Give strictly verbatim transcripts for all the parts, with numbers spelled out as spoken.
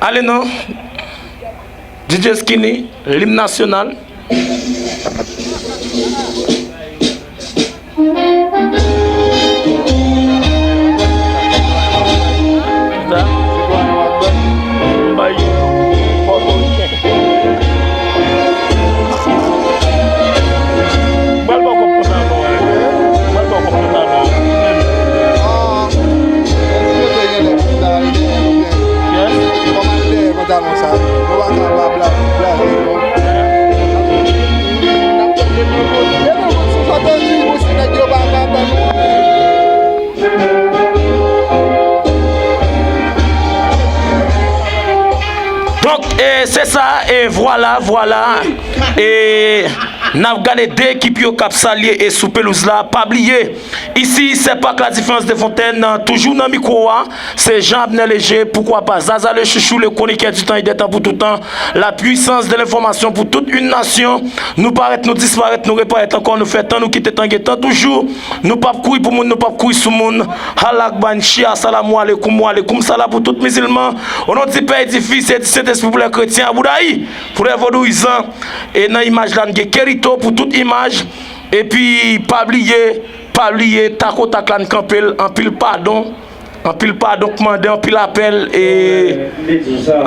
Ale non. D J Skinny, lim nasyonal. Mwen ba w kòb konsa non, eh. Mwen ba w kòb konsa non. Ah, èske te genlè pou ta al dèyè nou byen? Yes. Kòman l dèyè pantalon sa? Nou pa ka ba bla-, blaze non. N ap tande tout moun. Depi moun sou sòt anjou, ou si nèg yo pa ka ban nou. Donk, e, se sa, e vwala, vwala. E n ap gade de ekip yo k ap salye e sou pelouz la. Pa bliye, isi, se Parc La Différence de Fontaine, toujou nan mikwo a, se Jean Abner Léger, poukwa pa Zaza le Chouchou, le chroniqueur du temps et des temps pour tout temps, la puissance de l'information pour toute une nation. Nou parèt, nou disparèt, nou reparèt ankò, nou fè tan, nou kite tan gen tan toujou. Nou p ap kouri pou moun, nou p ap kouri sou moun. Allah Akbar, Nchi, Assalamu alaikum, wa alaikum salam pou tout mizilman. O non di Pè e di Fis e di Sentespri pou lè kretyen, Aboudayi pou lè vodouyizan. E nan imaj la, n gen Kerito pou tout imaj. Epi, pa bliye, pa bliye, takotak la, n kanpe l, anpil padon. Anpil padon k mande, anpil apèl, e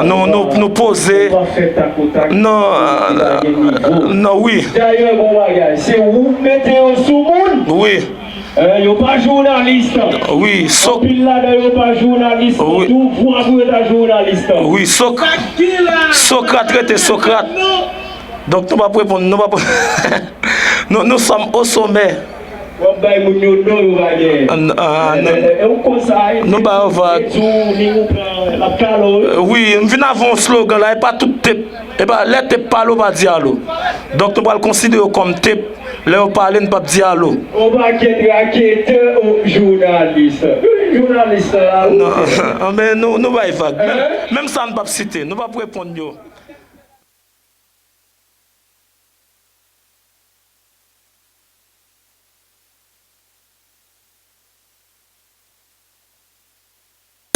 nou, nou, nou poze. Non, non, wi. Dayè, bon bagay, se ou k mete yo sou moun. Wi. Eh, yo pa jounalis. Wi, Sok-, anpil ladan yo pa jounalis. Wi. Tou vwa pou yo ta jounalis. Wi, Sok-, Sokrat rete Sokrat. Donk, nou p ap reponn, nou p ap, nou, nous sommes au sommet. W ap bay moun yo non yo pa genyen. An, an, non. Eh, eh, eh, ou konsa, eh, nou ba yo vag. Di ou, ni ou pran, l ap kale w. Wi, m vin avè yon slogan la, e pa tout tep. E pa, lè tep pale, w pa di alo. Donk, nou pral konsidere yo kòm tep. Lè yo pale, n p ap di alo. On pakèt raketè, on jounalis. Jounalis la, non, men nou, nou bay vag. Menm, menm sa, n p ap site, nou p ap reponn yo.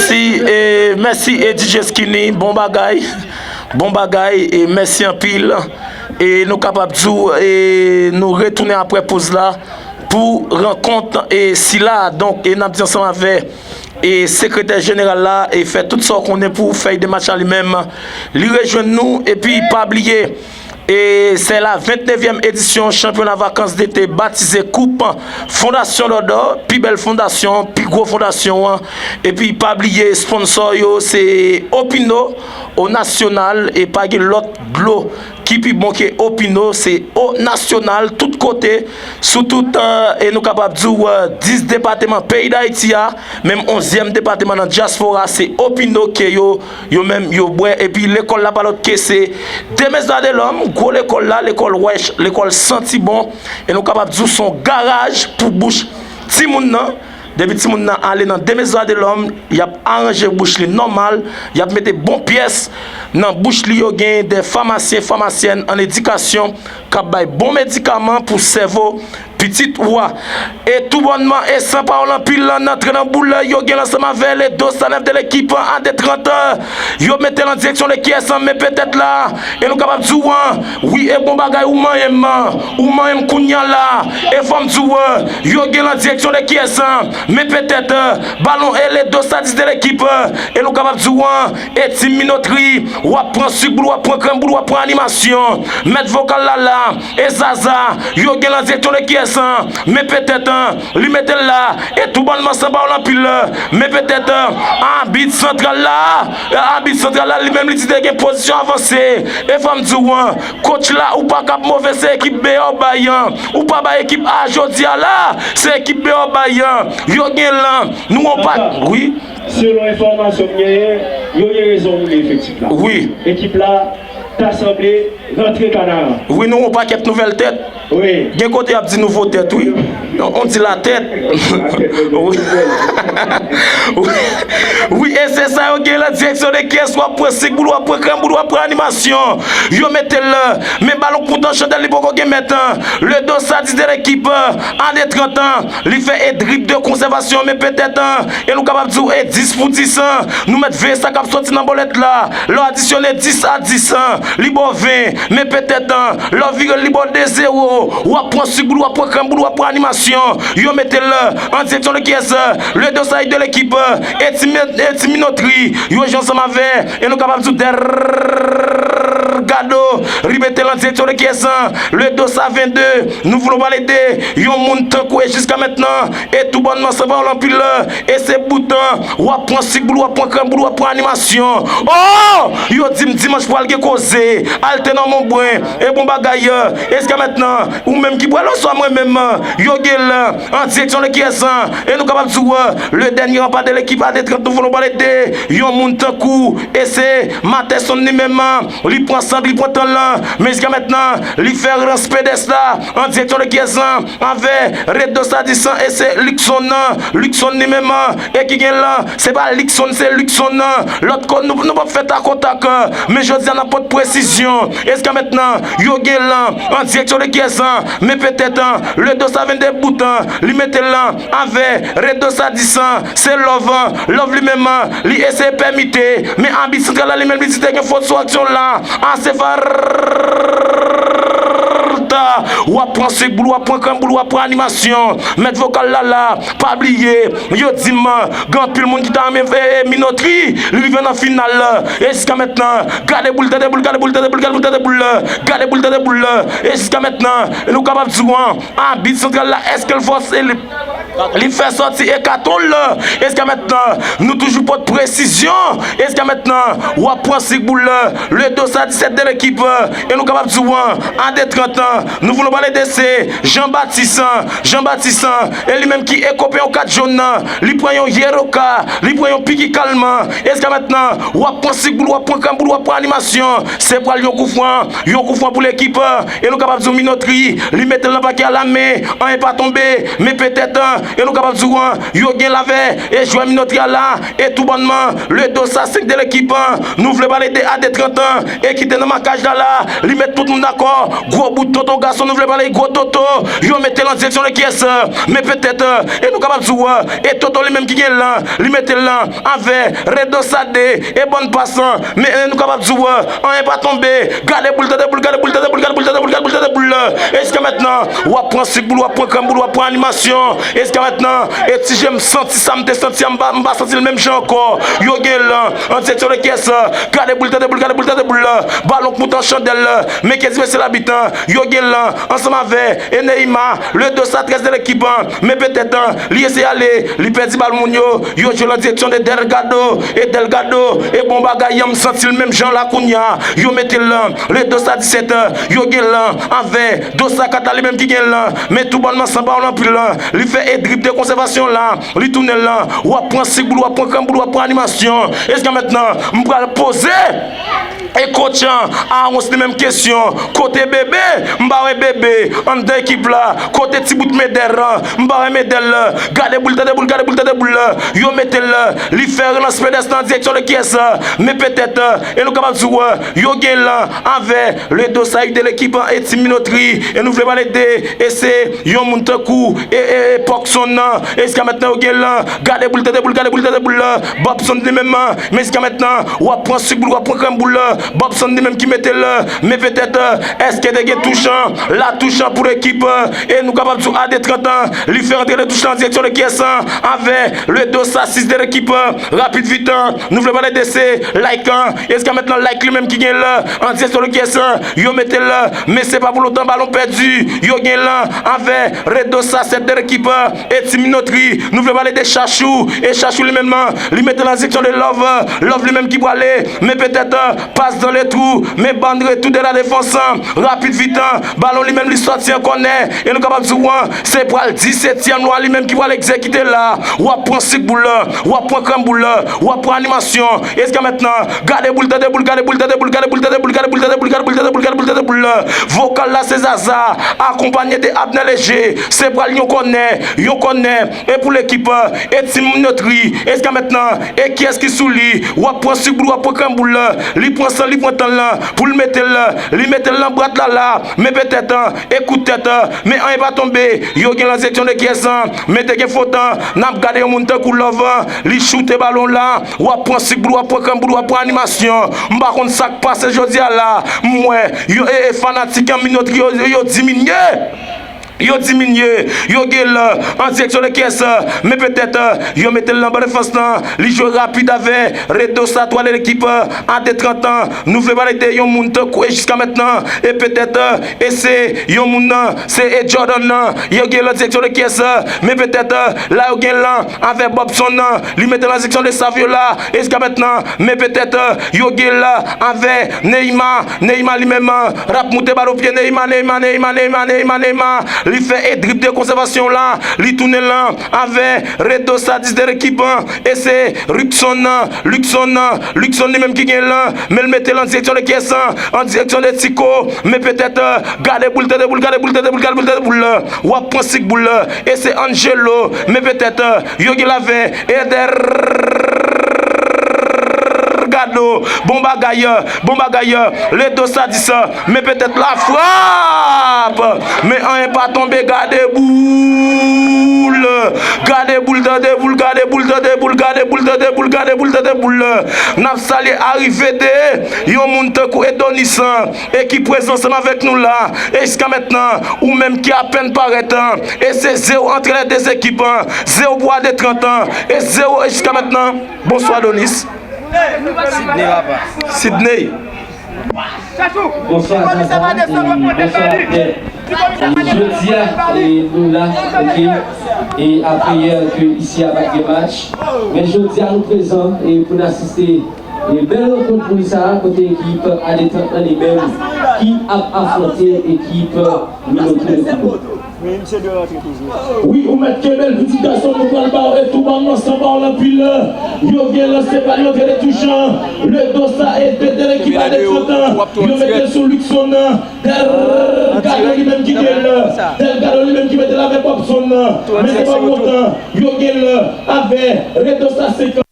Mèsi, e, mèsi, e, D J Skinny, bon bagay, bon bagay, e, mèsi anpil. E nou kapab di w, e, nou retounen apre poz la pou rankont, e, sila a. Donk, e, n ap di ansanm avè, e, sekretè jeneral la, e, fè tout sa w konnen pou fèy de match la li menm, li rejwenn nou. Epi, pa bliye, E se la vennevnyèm edisyon chanpyona vakans dete batize Koup Fondasyon Dòdò, pi bèl fondasyon, pi gwo fondasyon an. Epi pa bliye sponsò yo se Opino, O Nasyonal, e pa gen lòt dlo ki pi bon ke Opino, se O Nasyonal tout kote, sou tout, e nou kapab di w, dis depatman peyi Dayiti a, menm onzyèm depatman nan dyaspora, se Opino ke yo yo menm, yo bwè, epi lekòl la pa lòt ke se Demezo a Delòm, gwo lekòl la, lekòl wèch, lekòl santi bon, e nou kapab di w se yon garaj pou bouch timoun nan. Depi timoun nan ale nan Demezo a Delòm, y ap aranje bouch li nòmal, y ap mete bon pyès nan bouch li, yo gen de famasyen, famasyèn an edikasyon k ap bay bon medikaman pou sèvo pitit ou a. E toubònman, e san pawòl anpil, n antre nan boul, yo gen l ansanm avè le dos a nèf de lekip a de trant. Yo mete l an direksyon de kiyès an, men petèt la, e nou kapab di w an, wi, e bon bagay, ou manyen m, ou manyen m kounya la. E fò m di w, yo gen l an direksyon de kiyès an, men petèt, balon e le dos a dis de lekip, e nou kapab di w an, e Team Minotri, w ap pran sik boul, w ap pran krèm boul, w ap pran animasyon. Mèt vokal la la, e Zaza, yo gen l an direksyon de kiyès an, men petèt, an, li mete l la, e toubònman san pawòl anpil, men petèt, an, abit santral la, e abit santral la, li menm li di te gen pozisyon avanse, e fò m di w, an, coach la, ou pa kab move, se ekip B A w bay, an, ou pa bay ekip A jodi a la, se ekip B A w bay, an, yo gen l, an, nou, on pa, wi. Selon enfòmasyon m genyen, yo gen rezon woule efektif la. Wi. Ekip la ta sanble rantre Kanara. Wi, nou yon pakèt nouvèl tèt. Gen kote y ap di nouvo tèt, wi. On di la tèt. Wi. Wi, e se sa yo gen lan direksyon de kyès, w ap pran sik boul, w ap pran krenn boul, w ap pran animasyon. Yo mete l, men balon kout an chandèl, li poko gen mèt. Le dos a dis de lekip, a de trant an, li fè e drib de konsèvasyon, men petèt, e nou kapab di w e dis pou dis. Nou mèt veye sa k ap sòti nan bòlèt la. Lè w adisyone dis a dis, li ba w ven, men petèt, lè w vire l, li ba w de zewo. W ap pran sik boul, w ap pran krenn boul, w ap pran animasyon. Yo mete l an direksyon de kyès, le dos a dis de lekip, e ti, e ti minotri. Yo jwe ansanm avè, e nou kapab di w Delgado. Li mete l an direksyon de kyès, le dos a vennde. Nou vle pale de yon moun tankou e jiska mentnan, e tou bònman san pawòl anpil, e se bout, w ap pran sik boul, w ap pran krenn boul, w ap pran animasyon. Oh! Yo di m dimanch pral gen koze. Al te nan Monbren. E bon bagay, e jiska mentnan, ou menm ki pral oswa mwen menm, yo gen l an direksyon de kyès, e nou kapab di w, le dènye anba de lekip a de trant, nou vle pale de yon moun tankou, e se Matheson li menm, li pran sant, li pran tan lan, men jiska mentnan, li fè rans pedès la, an direksyon de kyès, avè Redo Sadis, e se Luckson, Luckson li menm, e ki gen lan, se pa Luckson, se Luckson, lòt kò, nou, nou p ap fè takotak, men jodi a n ap pote presizyon, e jiska mentnan, yo gen lan, an direksyon de kyès, men petèt, Redo sa vennde bout, li mete lan, avè Redo Sadis, se Love, Love li menm, li eseye pèmite, men abit santral la li menm li di te gen fot sou aksyon la. Asefarta, w ap pran sik boul, w ap pran krenn boul, w ap pran animasyon. Mèt vokal la la, pa bliye, yo di m, gen anpil moun ki ta renmen, e, e, Minotri, li rive nan final la. E jiska mentnan, gade boul, tande boul, gade boul, tande boul, gade boul, tande boul, gade boul, tande boul, e jiska mentnan, nou kapab di w, abit santral la, èske l fòse li, li fè sòti ekaton l? E jiska mentnan, nou toujou pote presizyon. E jiska mentnan, w ap pran sik boul, le dos a disèt de lekip, e nou kapab di w, a de trant, nou vle pale de se Jean Baptiste, Jean Baptiste, e li menm ki ekope yon kat jòn nan, li pran yon yellow card, li pran yon piki kalman. E jiska mentnan, w ap pran sik boul, w ap pran krenn boul, w ap pran animasyon. Se pral yon koufran, yon koufran pou lekip, e nou kapab di w Minotri, li mete l nan pake a la, men anyen pa tonbe, men petèt, e nou kapab di w, yo gen l avè, e jwè Minotri a la, e tou bònman, le dos a senk de lekip, nou vle pale de a de trant, e ki te nan makaj la la, li met tout moun dakò, gwo bout tonton gason, nou vle pale gwo Toto, yo mete l an direksyon de kyès, men petèt, e nou kapab di w, e Toto li menm ki gen lan, li mete l lan, avè Redo Sade, e bòn pasan, men, e nou kapab di w, anyen pa tonbe, gade boul, tande boul, gade boul, tande boul, gade boul, tande boul, gade boul, tande boul, e jiska mentnan, w ap pran sik boul, w ap pran krenn boul, w ap pran animasyon, e jiska mentnan, e ti je m santi sa m te santi a, m pa, m pa santi l menm jan ankò, yo gen lan, an direksyon de kyès, gade boul, tande boul, gade boul, tande boul, balon k moute an chandèl, men ke di mesye labitan, yo gen lan, ansanm avè, e Neymar, le dos a trèz de lekip, men petèt, li eseye ale, li pèdi bal moun yo, yo jwe l an direksyon de Delgado, e Delgado, e bon bagay, m santi l menm jan la kounya, yo mete l lan, le dos a disèt, yo gen lan, avè, dos a kat la li menm ki gen lan, men tou bònman san pawòl anpil lan, li fè e drib de konsèvasyon la, li tounen lan, w ap pran sik boul, w ap pran krenn boul, w ap pran animasyon, e jiska mentnan, m pral poze, e kotch an, Arons li menm kesyon, kote Bebe, m pa wè Bebe, anndan ekip la, kote ti bout Medèl, m pa wè Medèl, gade boul, tande boul, gade boul, tande boul, yo mete l, li fè relans pedès nan direksyon de kyès, men petèt, e nou kapab di w, yo gen lan, avè, le dos a uit de lekip, e Team Minotri, e nou vle pale de, e se, yon moun tankou, e, e, e Pòkson nan, e jiska mentnan yo gen lan, gade boul, tande boul, gade boul, tande boul, Bobson li menm, men jiska mentnan, w ap pran sik boul, w ap pran krenn boul, Bobson li menm ki mete l, men petèt, èske te gen touch an, la touch an pou lekip, e nou kapab di w a de trant, li fè rantre le touch lan an direksyon de kyès, avè le dos a sis de lekip, rapid vit, nou vle pale de se, like, e jiska mentnan, like li menm ki gen l, an direksyon de kyès, yo mete l, men se pa pou lontan, balon pèdi, yo gen lan, avè, Redo sa sèt de lekip, e Team Minotri, nou vle pale de Chachou, e Chachou li menm, li mete l an direksyon de Love, Love li menm ki prale, men petèt, pa Dans le trou, men ban retou de la defans an, rapid vit an, balon li menm li sòti an kònè, e nou kapab di w an, se pral disetyèm lwa li menm ki pral egzekite la. W ap pran sik boul la, w ap pran krèm boul la, w ap pran animasyon. Eske mentnan, gade boul, tande boul, gade boul, tande boul, gade boul, tande boul, gade boul, tande boul, gade boul, tande boul, gade boul, tande boul, tande boul. Vokal la se Zaza, akonpanye de Abner Léger, se pral yon kònè, yon kònè, e pou lekip, e Team Minotri, eske mentnan, e kiyès ki sou li, w ap pran sik boul, w ap pran krèm boul la, li pran san, li pran tan lan, pou l mete l, li mete l nan bwat la la, men petèt, e kout tèt, men anyen pa tonbe, yo gen lan direksyon de kiyès an, men te gen fot an, n ap gade yon moun tankou Love, li choute balon la, w ap pran sik boul, w ap pran krèm boul, w ap pran animasyon, m pa konn sa k pase jodi a la, m wè, yo, e, e fanatik an Minotri yo, yo diminye. Yo diminye, yo gen l an direksyon de kiyès, men petèt, yo mete l nan ban defans lan, li jwe rapid avè Redosa, twal de lekip, a de trant an, nou vle pale de yon moun tankou, e jiska mentnan, e petèt, e se yon moun nan, se e Jordan nan, yo gen l an direksyon de kiyès, men petèt, la yo gen l an avè Bobson nan, li mete l an direksyon de Saviola, e jiska mentnan, men petèt, yo gen l avè Neymar, Neymar li menm, rap moute bal o pye Neymar, Neymar, Neymar, Neymar, Neymar, Neymar. Li fè e drib de konsèvasyon la. Li tounen lan avè Redosa dis de lekip an. E se Luckson nan, Luckson nan, Luckson li menm ki gen lan. Men l mete l an direksyon de kiyès an, an direksyon de Tico. Men petèt, gade boul, tande boul, gade boul, tande boul, gade boul, tande boul la. W ap pran sik boul la. E se Angelo. Men petèt, yo gen l avè Eder Gado. Bon bagay. Bon bagay, Redosa dis, men petèt la frap. Men anyen pa tonbe, gade boul. Gade boul, tande boul, gade boul, tande boul, gade boul, tande boul, gade boul, tande boul. N ap salye arive de yon moun tankou Edonis, e ki prezan ansanm avèk nou la. E jiska mentnan, ou menm ki apèn parèt, e se zewo antre lè de ekip, zewo pou a de trant an, e zewo e jiska mentnan. Bonswa, Adonis. Sidney, papa. Sidney. Bonswa, Zaza, e bonswa, Abner. E jodi a, e nou la, ok, e apre yè ke isi a pa t gen match. Men jodi a, nou prezan, e pou n asiste, e bèl rankont pou li sa a, kote ekip a de trant lan li menm, ki ap afwonte ekip Minotri de Koudo. Wi, ou mèt kenbe l, pitit gason, nou pral ba w e tou ban m nan san ba w l anpil. Yo gen lanse bal, yo gen retouchan. Redosa e de de ekip a de trant an. Yo mete l sou Luckson nan. Dèl Gado li menm ki gen l. Dèl Gado li menm ki mete l avèk Bobson nan. Men se pa pou otan. Yo gen l avè Redosa senk an.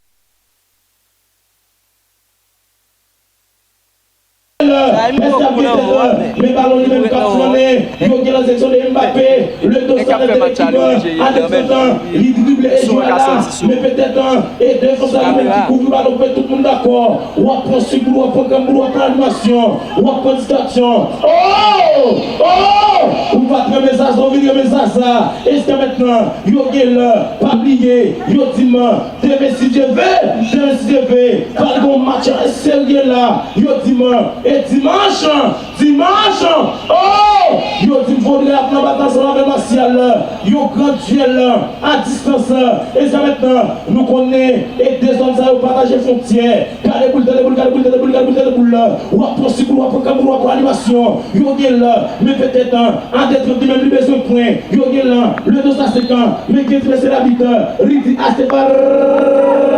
Mèsi ap gen tèt la, men balon li menm k ap flannen. Yo gen lan seksyon de Mbappé. Redosa nan de ekip a de trant an. Li drible e jwe a la. Men petèt, e defansè li menm ki kouvri balon pou tout moun dakò. W ap pran sik boul, w ap pran granmoun, w ap pran animasyon, w ap pran distraksyon. Oh! Oh! Ou pa t renmen Zaza, ou vin renmen Zaza. Eske mentnan, yo gen lan, pa bliye, yo di m, demen si Dye ve, demen si Dye ve, pral gen yon match serye la. Yo di m, e dimanch, dimanch, oh! Yo di m Vodrè ap nan batay ansanm avè Martial, yon gran dyèl a distans. E sa mentnan, nou konnen, e de zòn sa yo pataje fwontyè. Gade boul, tande boul, gade boul, tande boul, gade boul, tande boul la. W ap pran sik boul, w ap pran granmoun, w ap pran animasyon. Yo gen lan, men petèt, a de trant li menm li bezwen pwen. Yo gen lan, Redosa senk an, men gen ti mesye labit, Rudy Astevalta.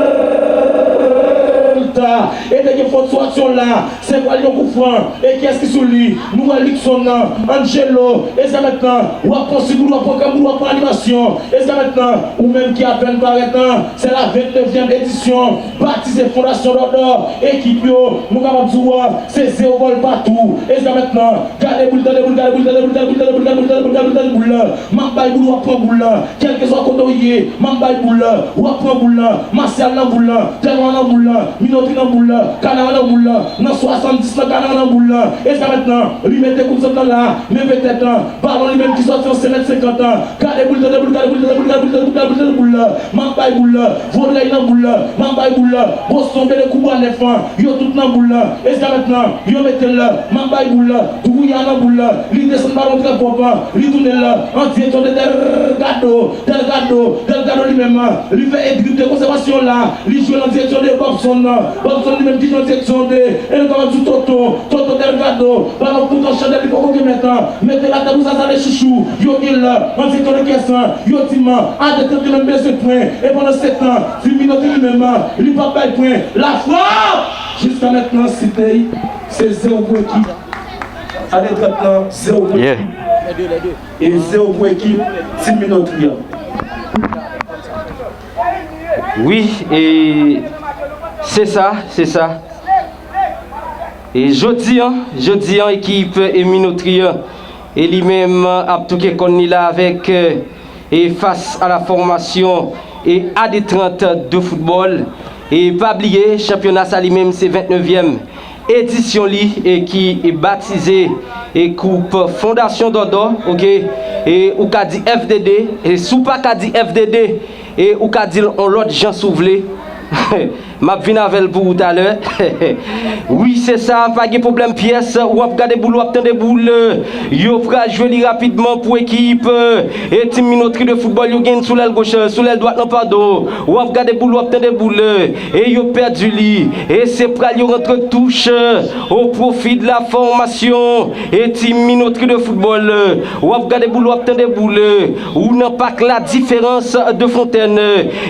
E te gen fòt sou aksyon la. Se pral yon koufran. E kiyès ki sou li? Nou wè Luckson nan, Angelo. E sa mentnan, w ap pran sik boul, w ap pran granmoun, w ap pran animasyon. E sa mentnan, ou menm ki apèn parèt nan, se la vennnevyèm edisyon. Batize Fondasyon Dòdò, ekip yo, nou kapab di w, se zewo gòl patou. E sa mentnan, gade boul, tande boul, gade boul, tande boul, gade boul, tande boul, gade boul, tande boul, tande boul, tande boul la. M ap bay boul, w ap pran boul la. Kèlkeswa kote w ye, m ap bay boul la. W ap pran boul la. Martial nan boul la. Tèlman nan boul la. Minotri nan boul la. Kanaran nan boul la. Nan swasanndis lan, Kanaran nan boul la. E sa mentnan, li mete kout sant lan la. Men petèt, balon li menm ki sòti an senk mèt senkant. Gade boul, tande boul, gade boul, tande boul, gade boul, tande boul, gade boul, tande boul la. M ap bay boul la. Vodrèy nan boul la. M ap bay boul la. Boston, Bele, Koubwa nèf an. Yo tout nan boul la. E sa mentnan, yo mete l la. M ap bay boul la. Drouya nan boul la. Li desann balon trè pwòp an. Li tounen l la. An direksyon de Delgado. Delgado, Delgado li menm, li fè e drib de konsèvasyon la. Li jwe l an direksyon de Bobson. Bobson li menm ki jwe an direksyon de, e nou kapab di Toto. Toto Delgado. Balon kout an chandèl, li poko gen mèt. Mete l atè pou Zazale Chouchou. Yo gen l an direksyon de kès. Yo di m, Adetrant li menm bezwen pwen. E pandan se tan, Tim Minotri li menm, li p ap bay pwen. La frap! Jiska mentnan, Sitey, se zewo pou ekip Adetrant lan, zewo pou ekip. E zewo pou ekip Tim Minotri an. Wi, e se sa, se sa. E jodi an, jodi an, ekip e Minotri an, e li menm ap touke kòn li la avèk, e fas a la fòmasyon e Adetrant de foutbòl. E pa bliye, chanpyona sa li menm se vennnevyèm edisyon li e ki batize e koup Fondasyon Dòdò, oke? E ou ka di F D D, e si w pa ka di F D D, e ou ka di l on lòt jan si w vle. M ap vin avè l pou ou talè. Wi, se sa, pa gen pwoblèm pyès. W ap gade boul, w ap tande boul. Yo pral jwe li rapidman pou ekip, e Tim Minotri de foutbòl, yo gen sou lèl goch, sou lèl dwat, non, padon. W ap gade boul, w ap tande boul. E yo pèdi li. E se pral yo rantre touch o pwofi de la fòmasyon e Tim Minotri de foutbòl. W ap gade boul, w ap tande boul. Ou nan pak la diferans de Fontèn.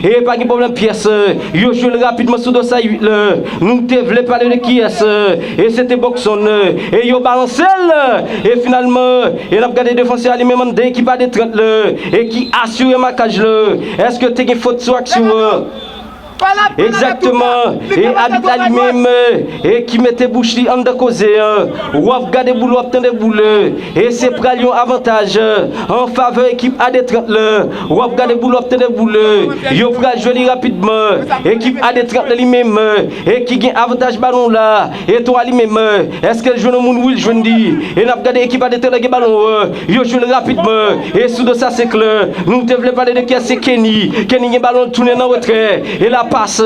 E pa gen pwoblèm pyès. Yo jwe l rapidman sou do sa uit la. Nou te vle pale de kiyès? E se te Bobson. E yo balanse l. E finalman, e n ap gade defansè a li menm anndan ekip Adetrant la. E ki asire makaj la. Èske te gen fot sou aksyon an? Egzakteman. E abit la li menm, e ki mete bouch li anndan koze an. W ap gade boul, w ap tande boul. E se pral yon avantaj an favè ekip Adetrant la. W ap gade boul, w ap tande boul. Yo pral jwe li rapidman. Ekip Adetrant la li menm, e ki gen avantaj balon la. E twa li menm, èske l jwenn yon moun? Wi, l jwenn li. E n ap gade ekip Adetrant la gen balon. Yo jwe l rapidman. E sou do sa se klè. Nou te vle pale de kiyès? Se Kenny. Kenny gen balon, l tounen nan retrè. E la pas.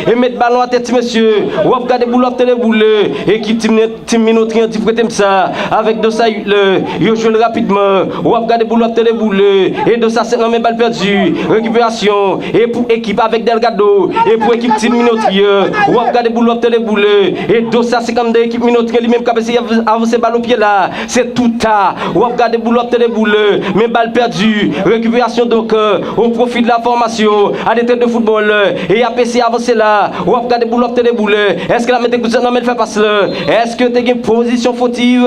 E met balon atè ti mesye. W ap gade boul, w ap tande boul. Ekip Tim, Tim Minotri an di prete m sa. Avèk do sa uit la. Yo jwe l rapidman. W ap gade boul, w ap tande boul. E do sa senk nan men bal pèdi. Rekiperasyon. E pou ekip avèk Delgado. E pou ekip Tim Minotri. W ap gade boul, w ap tande boul. E do sa senk nan men ekip Minotri li menm k ap eseye avanse bal o pye la. Se touta. W ap gade boul, w ap tande boul. Men bal pèdi. Rekiperasyon donk, o pwofi de la fòmasyon Adetrant de foutbòl. E y ap eseye avanse la. W ap gade boul, w ap tande boul. Èske l ap mete kout zèt nan men l fè pas la? Èske te gen pozisyon fotiv?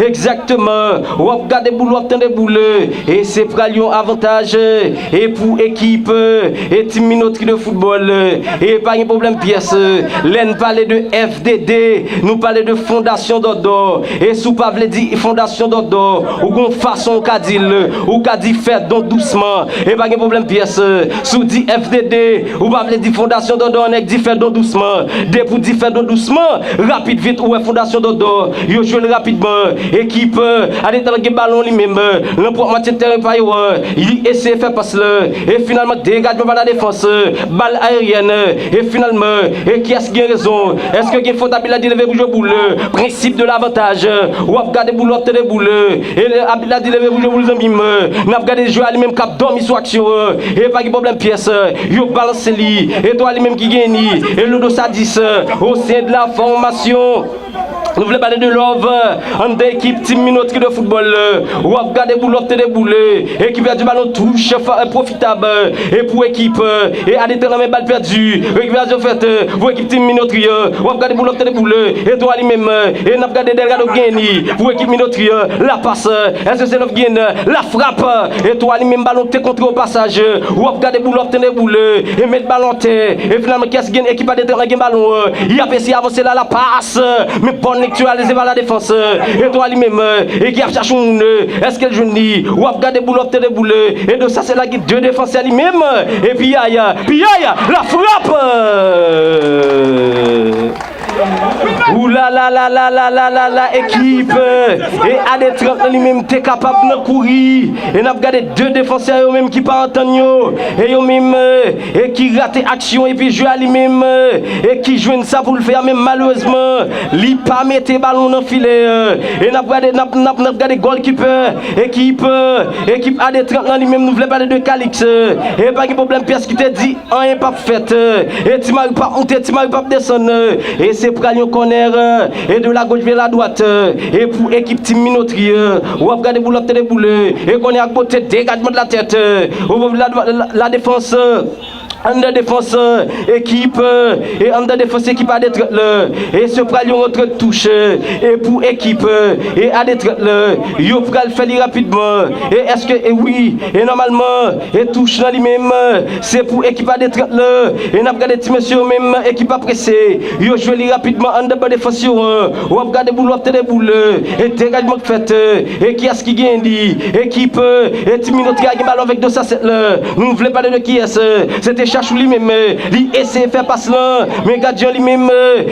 Egzakteman. W ap gade boul, w ap tande boul. E se pral yon avantaj. E pou ekip, e Tim Minotri de foutbòl. E pa gen pwoblèm pyès. Lè n pale de F D D, nou pale de Fondasyon Dòdò. E si w pa vle di Fondasyon Dòdò, ou gon fason w ka di l. Ou ka di fè don dousman. E pa gen pwoblèm pyès. Si w di F D D, ou pa vle di Fondasyon Dòdò, nèg di fè don dousman. Depi w di fè don dousman, rapid vit ou wè Fondasyon Dòdò. Yo jwe l rapidman. Ekip, e, Adetrant gen balon li menm, e, nan pwòp mwatye teren pa yo, e, li eseye fè pas la. E finalman, degajman pa la defans, e, bal ayeryèn, e, e finalman, e kiyès ki gen rezon? Èske gen fot? Abit la di leve pou jwe boul, e, prensip de lavantaj, e, w ap gade boul, w ap tande boul, e, e abit la di leve pou jwe boul, zanmi m, e, n ap gade jwè a li menm k ap dòmi sou aksyon, e, e pa gen pwoblèm pyès, e, yo balanse li, e twa li menm ki gen li, e Lodo Sadis, e, o sen de la fòmasyon. Nou vle pale de love, e, anndan ekip Tim Minotri de foutbòl, e, w ap gade boul, w ap tande boul, e, e ki pèdi balon touch, fa-, e, pwofitab, e, e pou ekip, e, e Adetrant nan men bal pèdi, rekiperasyon fèt, e, pou ekip Tim Minotri, e, w ap gade boul, w ap tande boul, e, e twa li menm, e, e n ap gade Delgado gen li, pou ekip Minotri, e, la pas, e, èske se love gen, e, la frap, e, e twa li menm balon te kontre o pasaj, e, w ap gade boul, w ap tande boul, e, e met balon atè, e finalman kiyès gen? Ekip Adetrant lan gen balon, e, y ap eseye avanse la, la pas, e, men bòn lekti reyalize pa la defans, e, e twa li menm, e, e ki ap chache yon moun, e, èske l jwenn li? W ap gade boul, w ap tande boul, e, e do sa se la gen de defansè li menm, e piyay, piyay, la frap, e, Ou la la la la la la la la, ekip, e A D trant nan li menm te kapab nan kouri. E n ap gade de defansè yo menm ki pa antann yo. E yo menm, e ki rate aksyon epi jwe a li menm, e ki jwenn sa pou l fè a, men malerezman, li pa mete balon nan filè. E n ap gade, n ap, n ap, n ap gade gòlkipè, ekip, ekip A D trant nan li menm, nou vle pale de Calix. E pa gen pwoblèm pyès ki te di anyen p ap fèt. E Ti Mari p ap moute, Ti Mari p ap desann. E se pral yon kònè. E de la gauche vers la droite. E pou ekip Team Minoterie, w ap gade boul, w ap tande boul. E kònè ak bote, dégagement de la tête. Au niveau de la, la, la défense. Anndan defans, ekip, e anndan defans ekip A D trant la. E se pral yon rantre touch. E pou ekip, e A D trant la, yo pral fè li rapidman. E èske, e wi, e nòmalman, e touch nan li menm, se pou ekip A D trant la. E n ap gade ti mesye yo menm, ekip a prese. Yo jwe li rapidman anndan ban defans yo an. W ap gade boul, w ap tande boul. E degajman k fèt. E kiyès ki genyen li? Ekip, e Team Minoterie a gen balon avèk Dosa sèt la. Nou vle pale de kiyès? Se te Chachou li menm. Li eseye fè pas lan. Men gadyen li menm,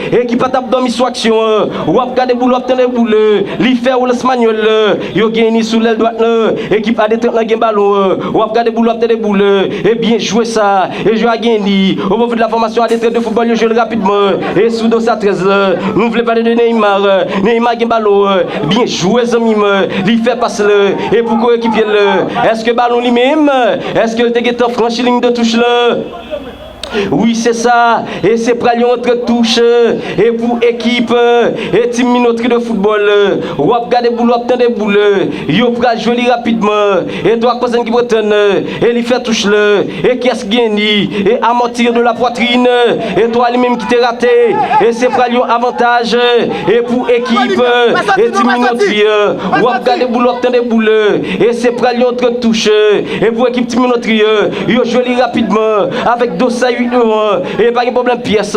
e ki pa t ap dòmi sou aksyon an. W ap gade boul, w ap tande boul. Li fè relans manyèl. Yo genyen li sou lèl dwat lan. Ekip A D trant lan gen balon. W ap gade boul, w ap tande boul. E byen jwe sa. E jwe a gen li. Au profit de la formation A D trant de football, yo jwe l rapidman. E sou Dosa trèz la. Nou vle pale de Neymar. Neymar gen balon. Byen jwe, zanmi m. Li fè pas la. E pou koyekipye l. Èske balon li menm? Èske l te gentan franchi liy de touch la? Wi, se sa. E se pral yon rantre touch. E pou ekip, e Team Minoterie de football, w ap gade boul, w ap tande boul. Yo pral jwe li rapidman. E twa Kozen ki pran tann. E li fè touch la. E kiyès ki gen li? E amortir de la poitrine. E twa li menm ki te rate. E se pral yon avantaj. E pou ekip, e Team Minoterie, w ap gade boul, w ap tande boul. E se pral yon rantre touch. E pou ekip Team Minoterie, yo jwe li rapidman avèk Dosa uit yo an. E pa gen pwoblèm pyès.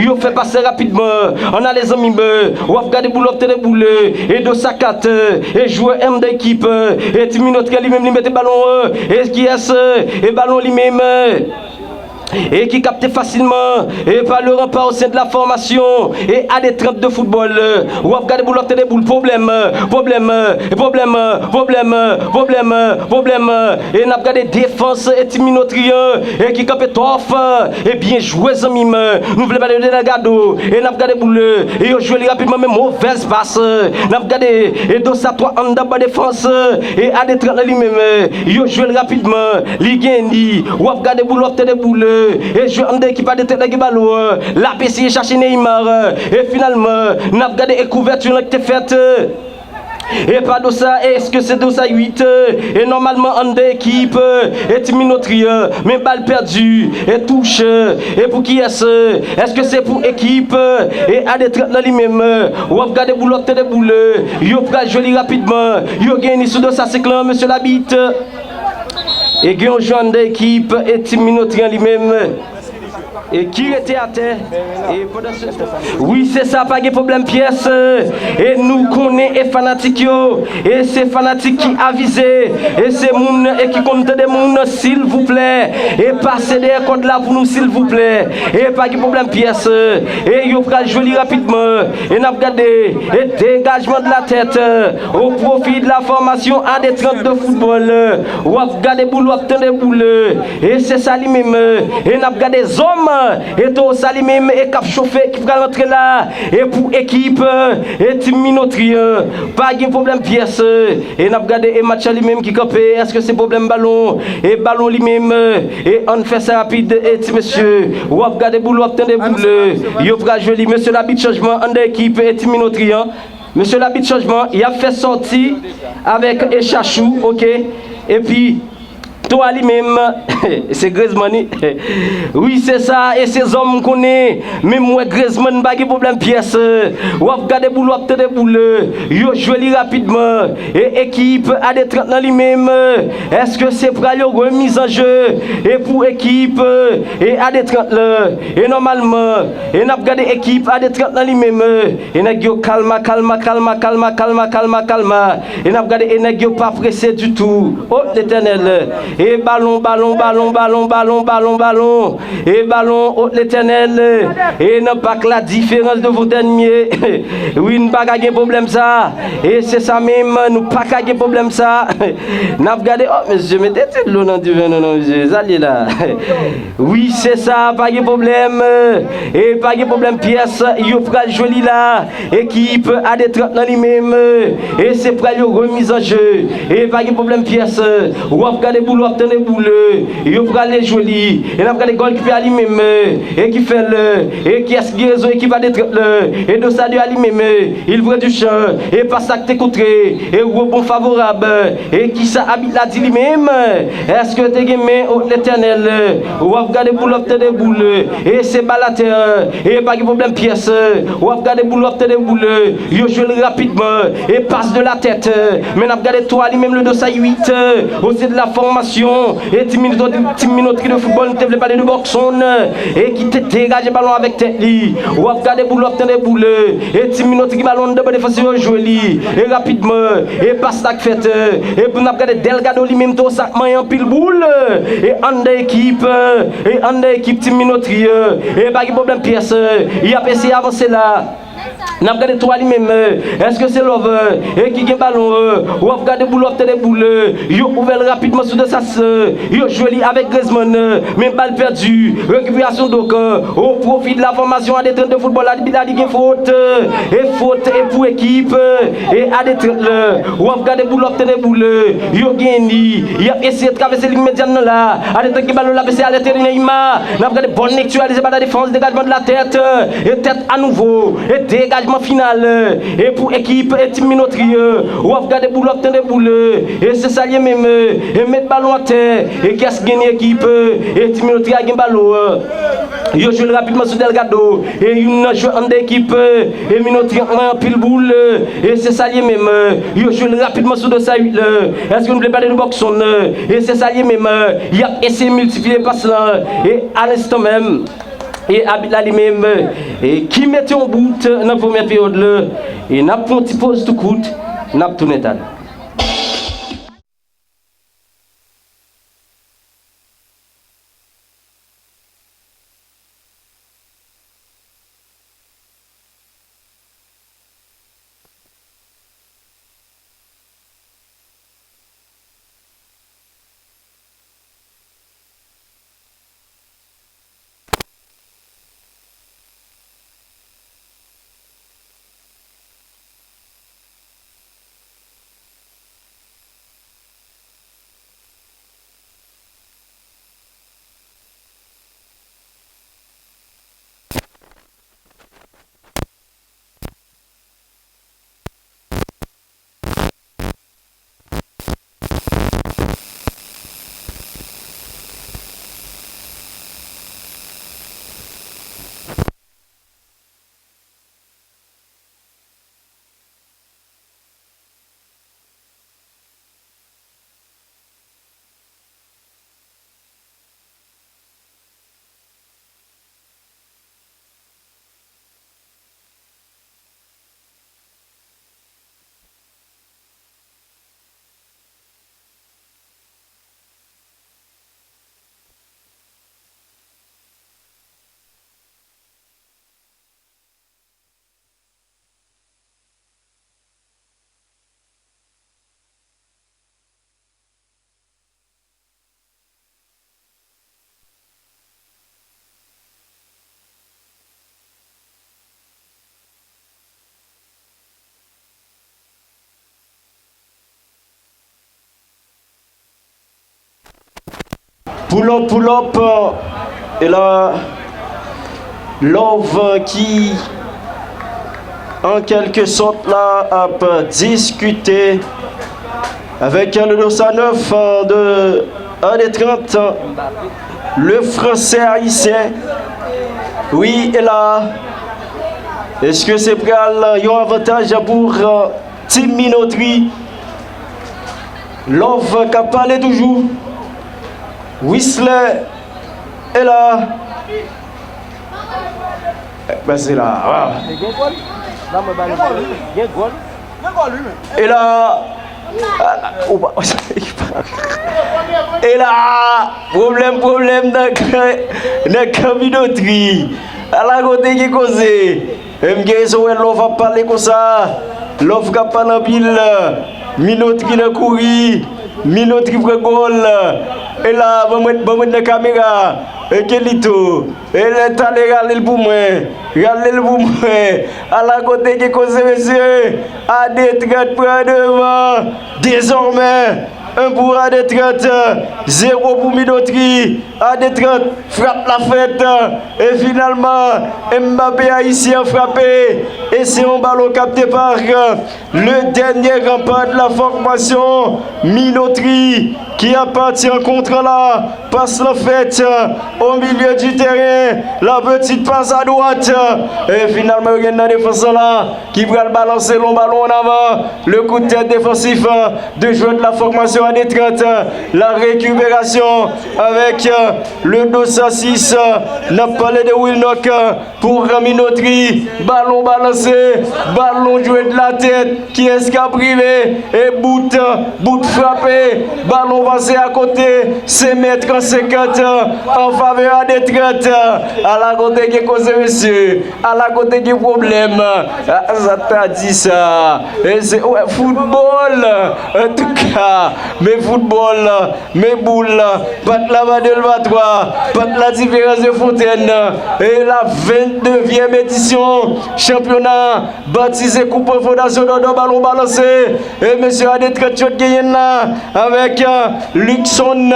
Yo fè pas la rapidman. Ann ale, zanmi m. W ap gade boul, w ap tande boul. E Dosa kat. E jwè anndan ekip, e Team Minoterie li menm li mete balon. E kiyès? E balon li menm. E ki kapte fasilman, e pa le ranpa o sen de la fòmasyon, e A D trant de football. W ap gade boul, w ap tande boul. Pwoblèm, pwoblèm, pwoblèm, pwoblèm, pwoblèm, pwoblèm. E n ap gade defans, e Team Minoterie, e ki kanpe twò fò. E byen jwe, zanmi m. Nou vle pale de Delgado. E n ap gade boul. E yo jwe li rapidman, men movèz pas. N ap gade, e Dosa twa anndan ban defans, e A D trant la li menm. Yo jwe l rapidman. Li gen li. W ap gade boul, w ap tande boul. E jwe anndan ekip A D trant la gen balon. L ap eseye chache Neymar. E finalman, n ap gade e kouvèti lan ki te fèt. E pa Dosa, èske se Dosa uit? E nòmalman anndan ekip, e Team Minoterie, men bal pèdi. E touch. E pou kiyès? Èske se pou ekip, e A D trant la li menm? W ap gade boul, w ap tande boul. Yo pral jwe li rapidman. Yo gen li sou Dosa senk lan, mesye labit. E gen yon jwè anndan ekip, e Team Minoterie li menm. E ki rete atè. E pandan se tan. Wi, se sa, pa gen pwoblèm pyès. E nou konnen e fanatik yo. E se fanatik ki avize. E se moun e ki konn tande moun, silvouplè. E pase dèyè kòd la pou nou, silvouplè. E pa gen pwoblèm pyès. E yo pral jwe li rapidman. E n ap gade. E dégagement de la tête. Au profit de la formation A D trant de football. W ap gade boul, w ap tande boul. E se sa li menm. E n ap gade zòm. E towo sa li menm. E k ap chofe, ki pral antre la. E pou ekip, e Team Minoterie, pa gen pwoblèm pyès. E n ap gade e match la li menm ki kanpe. Èske se pwoblèm balon? E balon li menm. E ann fè sa rapid, e ti mesye. W ap gade boul, w ap tande boul. Yo pral jwe li. Mesye labit, chanjman anndan ekip, e Team Minoterie an. Mesye labit, chanjman, y ap fè sòti avèk e Chachou, oke. Epi, twa li menm, se Griezmann, wi. Wi, se sa, e se zòm m konnen. Men m wè Griezmann pa gen pwoblèm pyès. W ap gade boul, w ap tande boul. Yo jwe li rapidman. E ekip A D trant nan li menm. Èske se pral yon remise en jeu? E pou ekip, e A D trant lan. E nòmalman, e n ap gade ekip A D trant nan li menm. E nèg yo kalma, kalma, kalma. E n ap gade, e nèg yo pa prese ditou. O, Letènèl! E balon, balon, balon, balon, balon, balon, balon. E balon, o Letènèl. E nan pak la, diferans de Fontaine Mie. Wi, n pa ka gen pwoblèm sa. E se sa menm, nou pa ka gen pwoblèm sa. N ap gade, oh, mesye, mete ti dlo nan diven nou, non, mesye. Sa l ye la. Wi, se sa, pa gen pwoblèm. E pa gen pwoblèm pyès, yo pral jwe li la. Ekip A D trant nan li menm. E se pral yon remiz an je. E pa gen pwoblèm pyès. W ap gade boul, w ap tande boul. Yo prale jwe li. E n ap gade gòlkipè a li menm. E ki fè l. E kiyès ki gen rezon ekip A D trant la. E Dosa de a li menm. Il pran du chan. E pas la k te kontre. E rebon favorab. E kisa abit la di li menm? Èske te gen men o Letènèl? W ap gade boul, w ap tande boul. E se bal atè. E pa gen pwoblèm pyès. W ap gade boul, w ap tande boul. Yo jwe l rapidman. E pas de la tèt. Men n ap gade twa li menm, le Dosa uit. Au sein de la formation. E ti minot, ti minotri de foutbòl, nou te vle pale de Bòkson. E ki te degaje balon avèk tèt li. W ap gade boul, w ap tande boul. E ti minotri ki balon anndan ban defansè yo jwe li. E rapidman. E pas la k fèt. E pou n ap gade Delgado li menm tou sa k manyen anpil boul. E anndan ekip. E anndan ekip ti minotri. E pa gen pwoblèm pyès. Y ap eseye avanse la. N ap gade twa li menm. Èske se Love? E ki gen balon? W ap gade boul, w ap tande boul. Yo ouvè l rapidman sou Dosas. Yo jwe li avèk Griezmann. Men bal pèdi. Récupération donc, euh, au profit de la formation A D trant de football, abit la di gen fot. E fot e pou ekip, e A D trant la. W ap gade boul, w ap tande boul. Yo gen li. Y ap eseye travèse liy medyan nan la. A D trant gen balon la, pase alète de Neymar. N ap gade bòn lekti, ale se pa la defans, degajman de la tèt. E tèt a nouvo. E degajman final. E pou ekip, e Team Minoterie. W ap gade boul, w ap tande boul. E se sa l ye menm. E met balon atè. E kiyès ki gen ekip? E Team Minoterie a gen balon. Yo jwe l rapidman sou Delgado. E youn nan jwè anndan ekip, e Minoterie an anpil boul. E se sa l ye menm. Yo jwe l rapidman sou Dosas uit la. Èske nou vle pale de Bòkson? E se sa l ye menm. Y ap eseye miltipliye pas lan. E a lenstan menm. E abit la li menm. E ki mete yon bout nan premyè peryòd la. E n ap pran yon ti poz tou kout. N ap tounen talè. Pull up, pull up, euh, e la, Love, euh, ki, an kèlke sòt la, ap diskite avèk, euh, le Dosas nèf, euh, de un et trente, le Français haïtien. Wi, e la, èske se pral yon avantaj pou, euh, Team Minoterie? Love k ap pale toujou. Wisley e la. Pase la. Gen gòl. Gen gòl. E la. Ah, ou pa. E la, pwoblèm, pwoblèm nan kan, nan kan Minotri. Ala kote gen koze. E m gen rezon wè Love ap pale konsa. Love k ap pale anpil. Minotri nan kouri. Minotri pran gòl. E la, ban mwen, ban mwen nan kamera. E Kelito. E lè talè rale l pou mwen. Rale l pou mwen. Ala kote gen koze, mesye. A de trant pran devan. Dezòmè, en pou A de trant. Zewo pou Minotri. A de trant, frap la fèt. E finalman, Mbappé ayisyen an frape. E se yon balon kapte pa le dènye ranpa de la fòmasyon Minotri ki apati an kontra la. Pas lan fèt o milye di tèren. La petite passe à droite. E finalman, yo gen nan defans lan la ki pral balanse lon balon an avan. Le kout tèt defansif de jwè de la fòmasyon A de trant. La récupération avec le dos à six. N ap pale de Wilnock. Pou Minotri, balon balanse, balon jwe de la tèt, kiyès k ap rive? E bout, bout frape, balon pase akote, se mèt senkant an favè A de trant. Ala kote gen koze, mesye, ala kote gen pwoblèm. A, sa ta di sa. E se, wè, foutbòl, antouka, men foutbòl. Men boul, pat la ba de l ba twa, pat la diferans de fontèn. E la venndevyèm edisyon chanpyona batize Koup Fondasyon Dòdò, balon balanse. E mesye A de trant yo t genyen la avèk, eh, Luckson.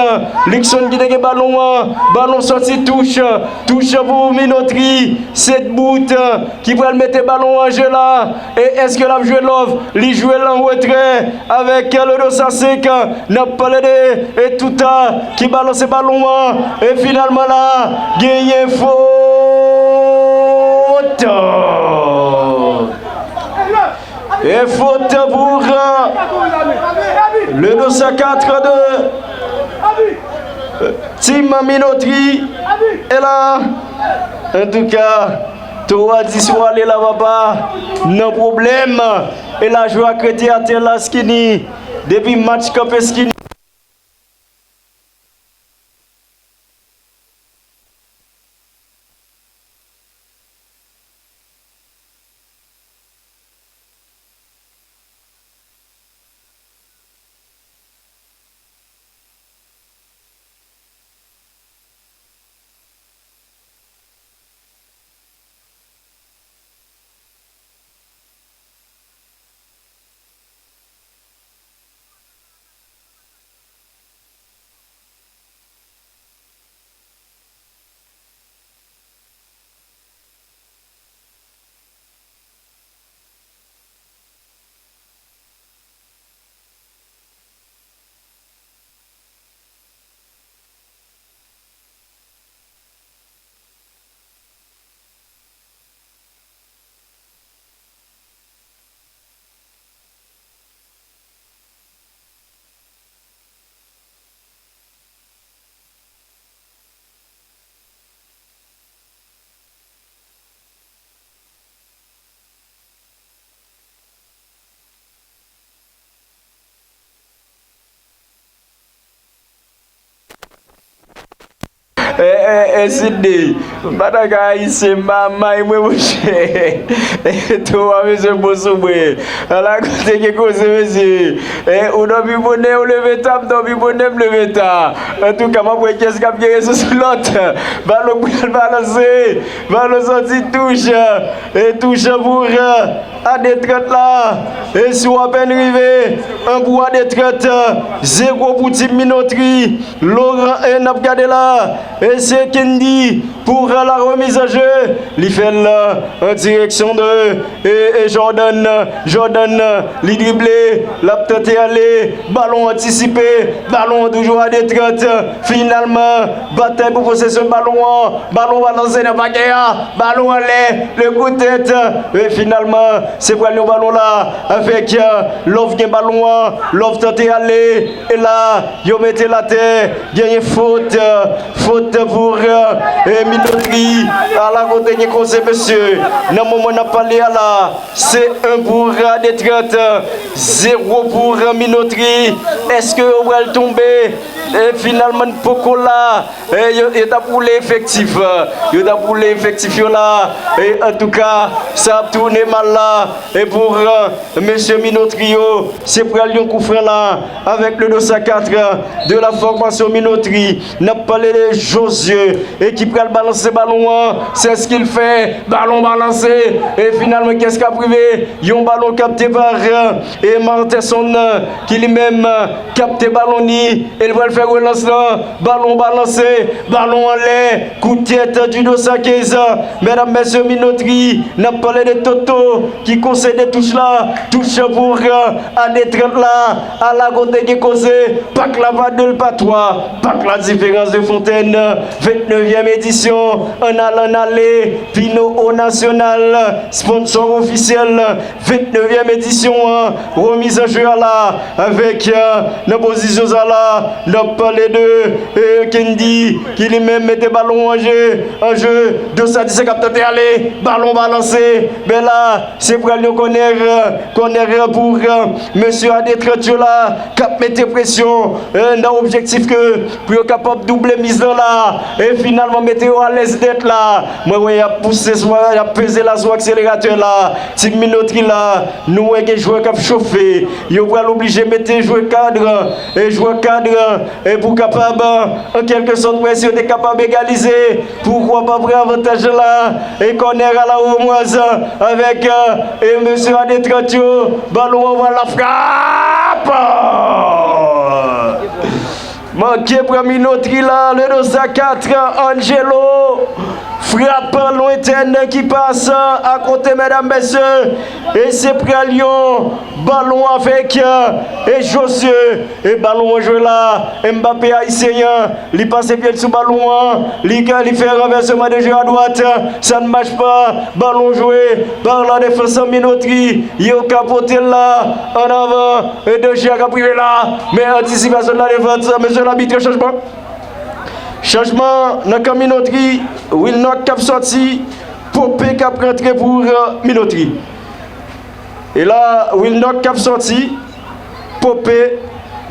Luckson ki te gen balon an. Balon sòti touch. Touch pou Minotri. Se bout ki pral mete balon an je la. E èske l ap jwe Love? Li jwe l an retrè avèk le dos à cinq. N ap pale de Etouta ki balanse balon an. E finalman la, genyen fot. E fot pou, eh, le dos à quatre de Team Minotri. E la, antouka, Towo a di si w ale la, papa, nan pwoblèm. E la, jwè a k rete atè la, Skinny. Depi match kanpe, Skinny. Eh, eh, eh, Sidney, m pa ta ka ayisyen, m pa may mwen, monchè. Towo a bezwen bon sou mwen. Ala kote gen koze, mesye. Eh, ou dòmi bonè, ou leve ta, m dòmi bonè, m leve ta. Antouka, m ap wè kiyès k ap gen rezo sou lòt. Balon k pral balanse. Balon sòti touch. E touch pou, eh, A de trant la. E sou apèn rive. En pou A de trant. Zewo pou Team Minotri. Laurent, e n ap gade la. E se Kendy pou la remise en jeu. Li fè l an direksyon de, e, e Jordan. Jordan, li drible. L ap tante ale. Balon antisipe. Balon an toujou A de trant. Finalman, batay pou posesyon balon an. Balon balanse nan pakè a. Balon anlè. Le kout tèt. E finalman, se pral yon balon la. Avèk, eh, Love gen balon an. Love tante ale. E la, yo mete l atè. Genyen fot. Fot pou, eh, Minotri, ala kote gen koze, mesye. Nan moman n ap pale a la, se en pou A D trant, zewo pou Minotri. Èske yo pral tonbe? E finalman, n poko la. E yo, yo t ap woule efektif. Yo t ap woule efektif yo la. E antouka, sa ap tounen mal la. E pou, e, mesye Minotri yo, se pral yon koufran la. Avèk le dos à quatre de la formation Minotri. N ap pale de Josué. E ki pral balanse balon an. C'est ce qu'il fait. Balon balanse. E finalman, kiyès k ap rive? Yon balon kapte pa, e, Marteson, ki li menm kapte balon ni. E l pral fè relans lan. Balon balanse. Balon anlè. Kout tèt du dos à quinze. Medam, mesye, Minotri. N ap pale de Toto ki konsede touch la. Touch pou, e, A D trant la. Ala kote gen koze. Pak la pa de, l pa twa. Pak la Différence de Fontaine. Vennnevyèm edisyon. Ann al, ann ale. Pino o Nasyonal. Sponsor ofisyèl. Vennnevyèm edisyon an. Remiz an je a la. Avèk, e, nan pozisyon sa la. N ap pale de, e, Kendy. Ki li menm mete balon an je. An je. Dos à dix k ap tante ale. Balon balanse. Men la. Se pral yon kònè, kònè pou, e, mesye A D trant yo la, k ap mete presyon, e, nan objektif ke pou yo kapab double miz lan la, e finalman mete yo alèz nèt la. Mwen wè y ap pouse sou, y ap peze la sou akseleratè la. Team Minotri la, nou wè gen jwè k ap chofe. Yo pral oblije mete jwè kad, e jwè kad, e pou kapab, an kèlke sòt, wè si yo te kapab egalize. Poukwa pa pran avantaj la? E kònè a la Romwaz avèk, e mesye A D trant yo. Balon an va la frap. Manke pran Minotri la, le dos à quatre, Angelo. Frap lwentèn ki pase akote, medam, mesye. E se pral yon balon avèk, e Josué. E balon an jwe la. Mbappé ayisyen an. Li pase pye l sou balon an. Li, li fè ranvèseman de je a dwat. Ça ne marche pas. Balon jwe par la défense Minotri. Yo ka pote l la. An avan. E de je a k ap rive la. Men antisipasyon de la défense. Mesye labit, chanjman. Chanjman nan kan Minotri. Wilnock k ap sòti. Pope k ap rantre pou, e, Minotri. E la, Wilnock k ap sòti. Pope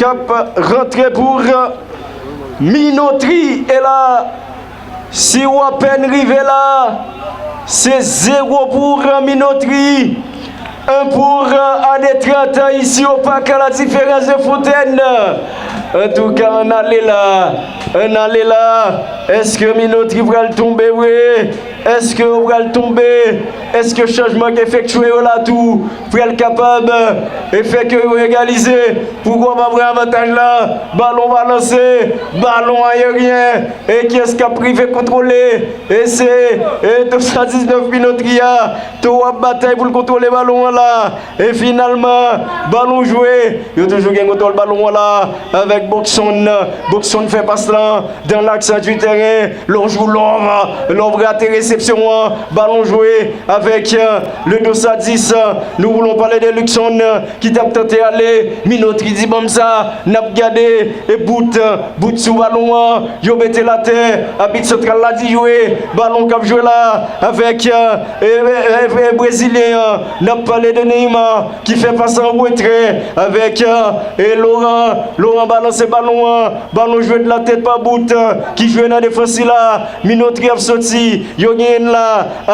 k ap rantre pou Minotri. E la, si w apèn rive la, se zewo pou Minotri, en pou A D trant isi o Pak La Différence de Fontaine. Antouka, ann ale la, ann ale la. Èske Minotri pral tonbe vre? Èske yo pral tonbe? Èske chanjman k efektye yo la tou pral kapab, e, fè ke yo egalize? Poukwa pa pran avantaj la? Balon balanse, balon ayeryen, e kiyès k ap rive kontwole? E se, e, de san diznèf Minotri a, Toro ap batay pou l kontwole balon an la. E finalman, balon jwe. Yo toujou gen kontwòl balon an la avèk Boxon. Boxon fè pas lan dans l'axe du terrain. Lè w jwe love, love rate resepsyon an. Balon jwe avèk, e, le dos à dix. Nous voulons parler de Luxon, e, ki t ap tante ale. Minotri di ban m sa. N ap gade. E bout, e, bout sou balon an. Yo mete l atè. Abit santral la di jwe. Balon k ap jwe la avèk, e, e, e, e, brezilyen an. N ap pale de Neymar ki fè pas an retrè avèk, e, e, Laurent. Laurent balanse balon an. Balon jwe de la tèt pa bout, e, ki jwe nan defans li la. Minotri ap soti. Yo genyen l la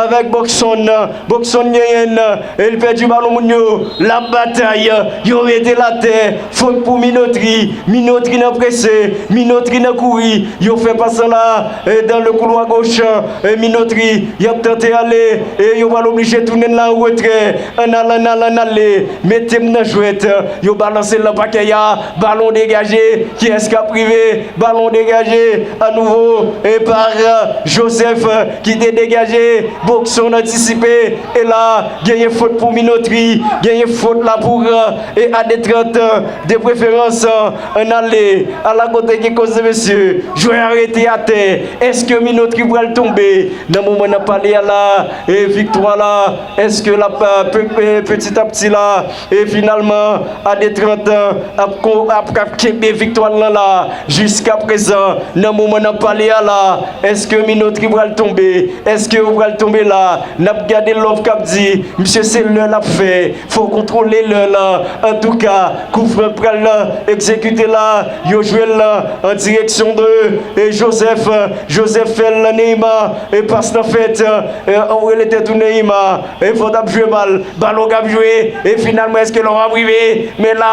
avèk Boxon. Boxon genyen l. E l pèdi balon moun yo. L ap batay. Yo mete l atè. Fot pou Minotri. Minotri nan prese. Minotri nan kouri. Yo fè pas lan la, e, dans le couloir gauche, e, Minotri, y ap tante ale, e yo pral oblije tounen la an retrè. Ann al, ann al, ann ale, mete m nan jwèt. Yo balanse l nan pakèt a, balon degaje, kiyès k ap rive? Balon degaje, anouvo, e par, e, Joseph, e, ki te degaje, Boxon antisipe, e la, genyen fot pou Minotri, genyen fot la pou, e, e A D trant, e, de preferans, e, ann ale, ala kote gen koze, mesye. Jwè a rete atè. Èske Minotri pral tonbe? Nan moman n ap pale a la, e viktwa la, èske l ap, e, pe-, pe-, petit à petit la, e finalman, A D trant ap ko-, ap, ap kenbe E viktwa l lan la, jiska prezan, nan moman n ap pale a la, èske Minoterie pral tonbe? Èske yo pral tonbe la? N ap gade Love k ap di, misye se lè l ap fè, fò w kontwole lè l. Antouka, koufrant pral egzekite la, yo jwe l an direksyon de, e, Joseph, Joseph fè l Neymar, e pas lan fèt, e, ou rele tèt ou Neymar, e fò t ap jwe bal, balon k ap jwe, e finalman èske Love ap rive? Men la,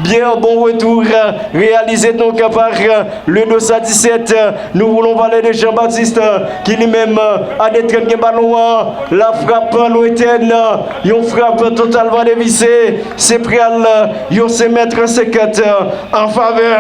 byen bon retou, reyalize donk pa le Dosa disèt. Nous voulons parler de Jean-Baptiste, ki li menm, a de trant gen balon an. La frap lwentèn, yon frap totalman devise. Se pral yon senk mèt senkant an favè,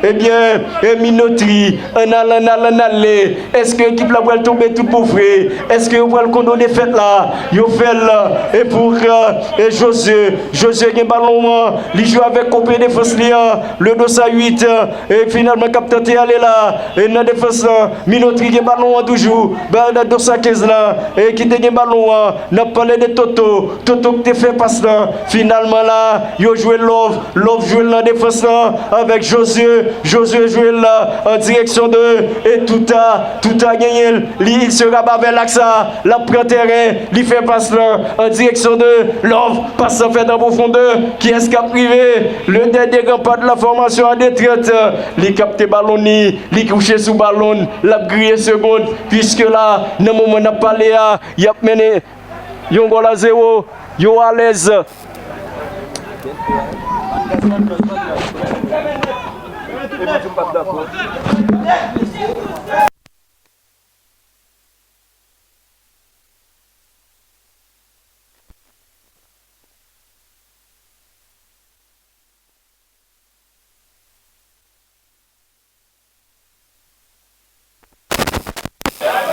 ebyen, e Minoterie. Ann ale, ann ale, ann ale. Èske ekip la pral tonbe tout bon vre? Èske yo pral konnen defèt la? Yo fè l, e pou, e Josué. Josué gen balon an. Li jwe avèk kope defans li an. Le Dosa uit, e finalman k ap tante ale la. E nan defans lan, Minoterie gen balon an toujou. Ba, nan Dosa kenz la, e ki te gen balon an. N ap pale de Toto. Toto ki te fè pas lan. Finalman la, yo jwe Love. Love jwe l nan defans lan avèk Josué. Josué jwe l an direksyon de, e Touta. Touta genyen l. Li, il se rabat vers l'axe. L ap pran teren. Li fè pas lan an direksyon de Love. Pas lan fèt an pwofondè. Kiyès k ap rive? Le dènye gran pa de la fòmasyon a de trant. Li kapte balon ni. Li kouche sou balon. L ap griye segonn. Piske la, nan moman n ap pale a, y ap mennen yon gòl a zewo. Yo alèz.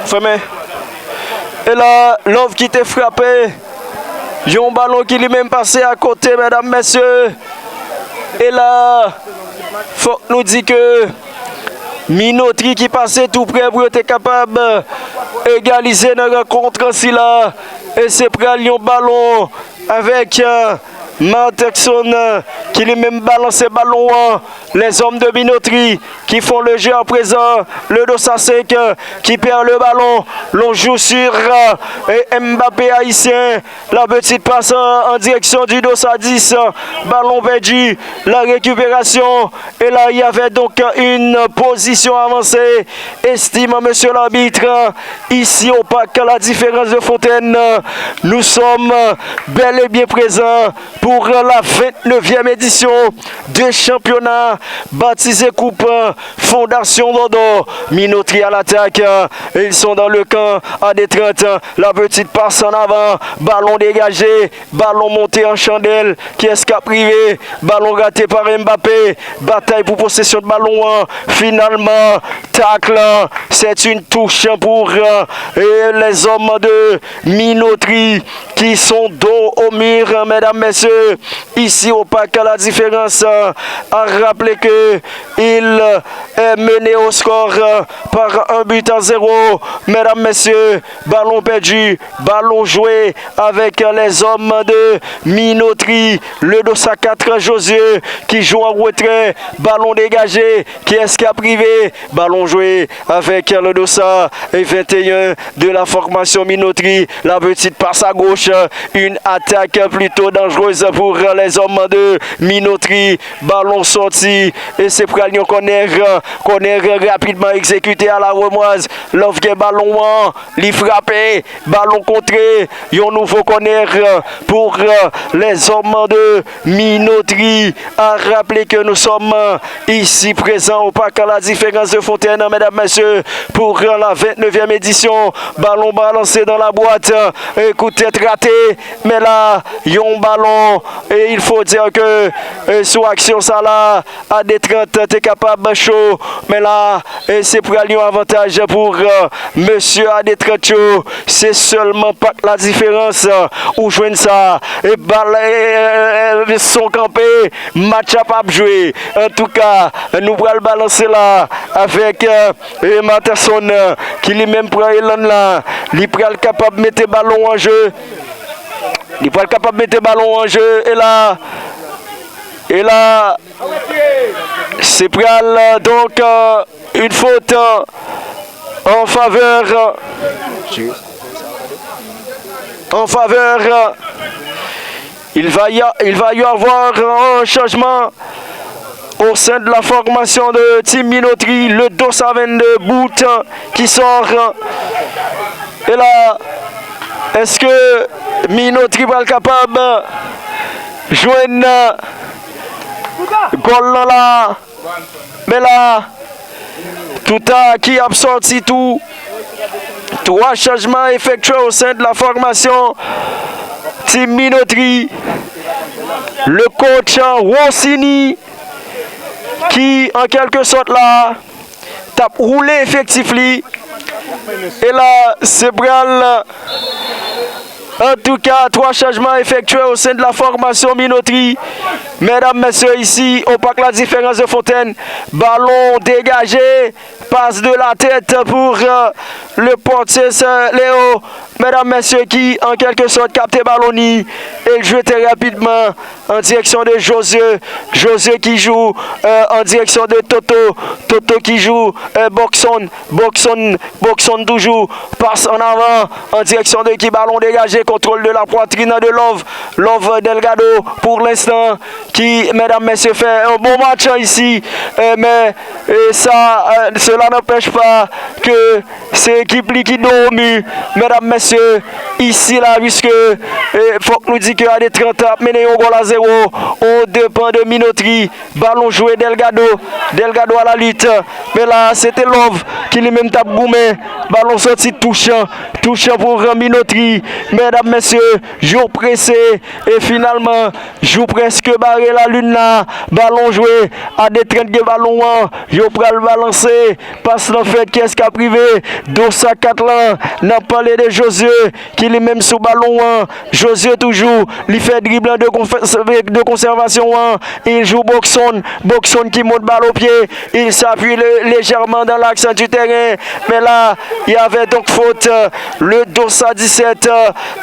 Fèmen. E la, Love ki te frape. Yon balon ki li menm pase akote, medam, mesye. E la, fòk nou di ke Minoterie ki pase tou prè pou yo te kapab egalize nan rankont sila. E se pral yon balon avèk, euh, Martexon, euh, ki li menm balanse balon an. Les hommes de Minoterie qui font le jeu à présent. Le Dosa senk, euh, qui perd le ballon. L'on joue sur, euh, et Mbappé haïtien. La petite passe en, en direction du Dosa dix. Ballon perdu. La récupération. Et là, il y avait donc une position avancée. Estimant, monsieur l'arbitre, ici au parc La Différence de Fontaine, nous sommes bel et bien présents pour la vingt-neuvième édition de championnat baptisé Coupe Fondation Dodo. Minoterie à l'attaque. Et ils sont dans le camp à des trente. La petite passe en avant. Ballon dégagé. Ballon monté en chandelle. Kiyès k ap rive? Ballon raté par Mbappé. Batay pou posesyon de balon an. Finalman, tacle. C'est une touche pour, euh, et les hommes de Minoterie qui sont dos au mur, mesdames, messieurs. Ici au parc La Différence, euh, à rappeler que il est mené au score, euh, par un but à zéro. Mesdames, messieurs, ballon perdu, ballon joué avec les hommes de Minoterie. Le Dosa quatre, Josué qui joue en retrait, ballon dégagé. Kiyès k ap rive? Ballon joué avec le Dosa et vingt et un de la formation Minoterie. La petite passe à gauche. Une attaque plutôt dangereuse pour les hommes de Minoterie. Ballon sorti. Et c'est pral yon corner. Corner rapidement exécuté à la Remoise. Love gen ballon an. Li frape. Ballon kontre. Yon nouvo corner pour les hommes de Minoterie. À rappeler que nous sommes ici présents au parc La Différence de Fontaine, mesdames, messieurs, pour la vingt-neuvième édition. Ballon balancé dans la boîte. E kout tèt rate. Men la, yon balon. E il faut dire que, euh, sou aksyon sa la, A D trant te kapab cho. Men la, e se pral yon avantaj pou, euh, mesye A D trant yo. Se sèlman Parc La Différence, euh, ou jwenn sa. E bal, e, e, e, son kanpe, match ap ap jwe. Antouka, nou pral balanse la avèk, euh, e Martesson, euh, ki li menm pran elan la. Li pral kapab mete balon an je. Li pral kapab mete balon an je. E la, e la, se Se pral, euh, donk, euh, une faute, euh, en faveur, euh, en faveur, euh, il va y a, il va y avoir un changement au sein de la formation de Team Minoterie. Le dos à vingt-deux bout, euh, qui sort, euh, e la, èske Minoterie pral kapab jwenn, euh, gòl lan la? Men la, Touta ki ap sòti tou. Trois changements effectués au sein de la formation Team Minoterie. Le coach Rossini ki, an kèlke sòt la, t ap woule efektif li. E la, se pral, antouka, trois changements effectués au sein de la formation Minoterie. Medam, mesye, isi, o Parc La Différence de Fontaine, balon degaje, passe de la tête pour, euh, le portier, c'est Léo. Medam, mesye, ki, an kèlke sòt, kapte balon ni e l jwe trè rapidman en direction de Josué. Josué qui joue, euh, en direction de Toto. Toto qui joue, euh, Boxon. Boxon, Boxon toujours. Passe en avant en direction de qui? Ballon dégagé. Contrôle de la poitrine de Love. Love Delgado pour l'instant qui, mesdames, messieurs, fait un bon match, hein, ici. Euh, mais, euh, ça, euh, cela n'empêche pas que se ekip li ki do mi, medam, mesye, isi la, piske, e, fòk nou di ke A D trant ap mennen yon gòl a zewo, o depan de Minoterie. Balon jwe Delgado, Delgado à la lutte. Men la, se te Love ki li menm t ap goumen. Balon sòti touchan, touchan pou Minoterie. Medam, mesye, yo prese, e finalman, jou prèske bare lalin la. Balon jwe, A D trant gen balon an, yo pral balanse. Pas lan fèt, kiyès k ap rive? Dos a kat lan, n ap pale de Josué, ki li menm sou balon an. Josué toujou, li fè drib lan de konfè-, de konsèvasyon an. Il joue Boxon, Boxon qui monte balle au pied. Il s'appuie le-, légèrement dans l'axe du terrain. Mais là, il y avait donc faute. Le dos à dix-sept.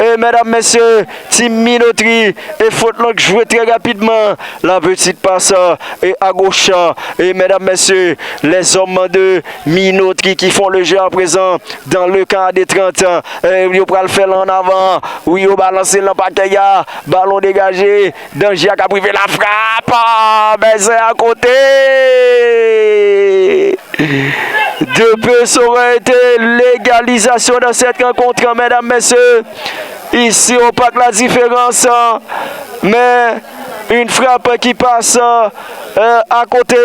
Et mesdames, messieurs, Team Minoterie. E fot lan k jwe trè rapidman. La petite passe, euh, et à gauche, euh, et mesdames, messieurs, les hommes de Minoterie qui font le jeu à présent dans le camp A D trant, euh, yo pral fè l an avan. Wi, yo balanse lan pakèt ya. Balon degaje. Danje a k ap rive, la frap. Ah, bèzè akote. De peu, ça aurait été l'égalisation dans cette rencontre, mesdames, messieurs. Ici, au Parc La Différence, mais une frappe qui passe, euh, à côté.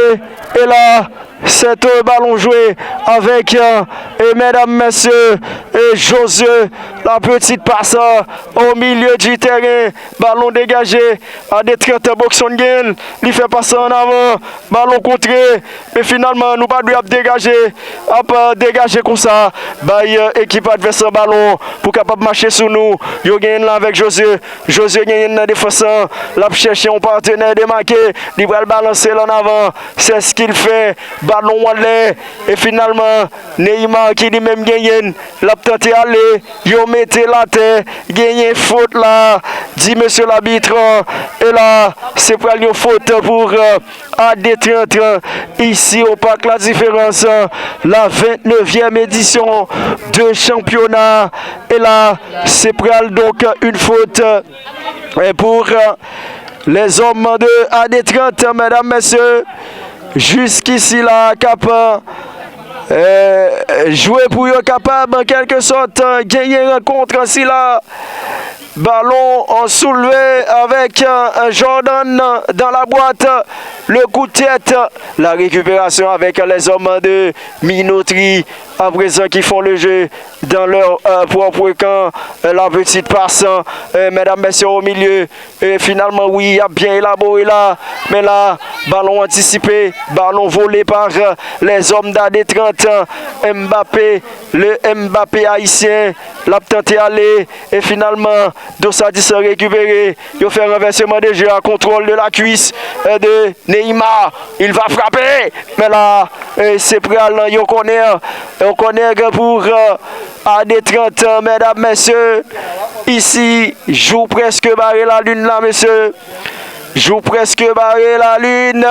Et là, c'est un ballon joué avec, euh, et mesdames, messieurs, et Josué, la petite passe, euh, au milieu du terrain. Balon dégagé. A D trant, Boxon gen l. Li fè pas an avan. Balon kontre. Men finalman, nou pa dwe ap degaje, ap, euh, degaje konsa. Bay, euh, ekip advès lan balon pou kapab mache sou nou. Yo genyen l avèk Josué. Josué genyen l nan defans lan. L ap chèche yon patnè demake. Li pral balanse l an avan. C'est ce qu'il fait. Balon anlè. E finalman, Neymar ki li menm genyen l. L ap tante ale. Yo mete l atè. Genyen fot la. Di mesye labit. E la, se pral yon fot pou, euh, A D trant, ici au Parc La Différence, la vingt-neuvième édition de championnat. Et là, c'est pral donc une faute, euh, pour, euh, les hommes de A D trant, mesdames, messieurs. Jusqu'ici là, k ap, euh, jwe pou yo kapab, en quelque sorte, euh, genyen rankont sila. Ballon, euh, soulevé avec, euh, Jordan dans la boîte. Le coup de tête. La récupération avec les hommes de Minoterie. À présent, qui font le jeu dans leur, euh, propre camp. Euh, la petite passe, euh, mesdames, messieurs, au milieu. Et finalement, oui, il a bien élaboré là. Mais là, ballon anticipé, ballon volé par, euh, les hommes d'A D trant. Mbappé, le Mbappé haïtien, l ap tante ale. E finalman, dos a dis rekipere. Yo fè ranvèseman de je a, kontwòl de la kuis, euh, de Neymar. Il va frapper. Men la, euh, se pral yon kònè. Yon kònè pou, euh, A D trant, medam, mesye. Isi, jou prèske bare lalin la, mesye. Jou prèske bare lalin.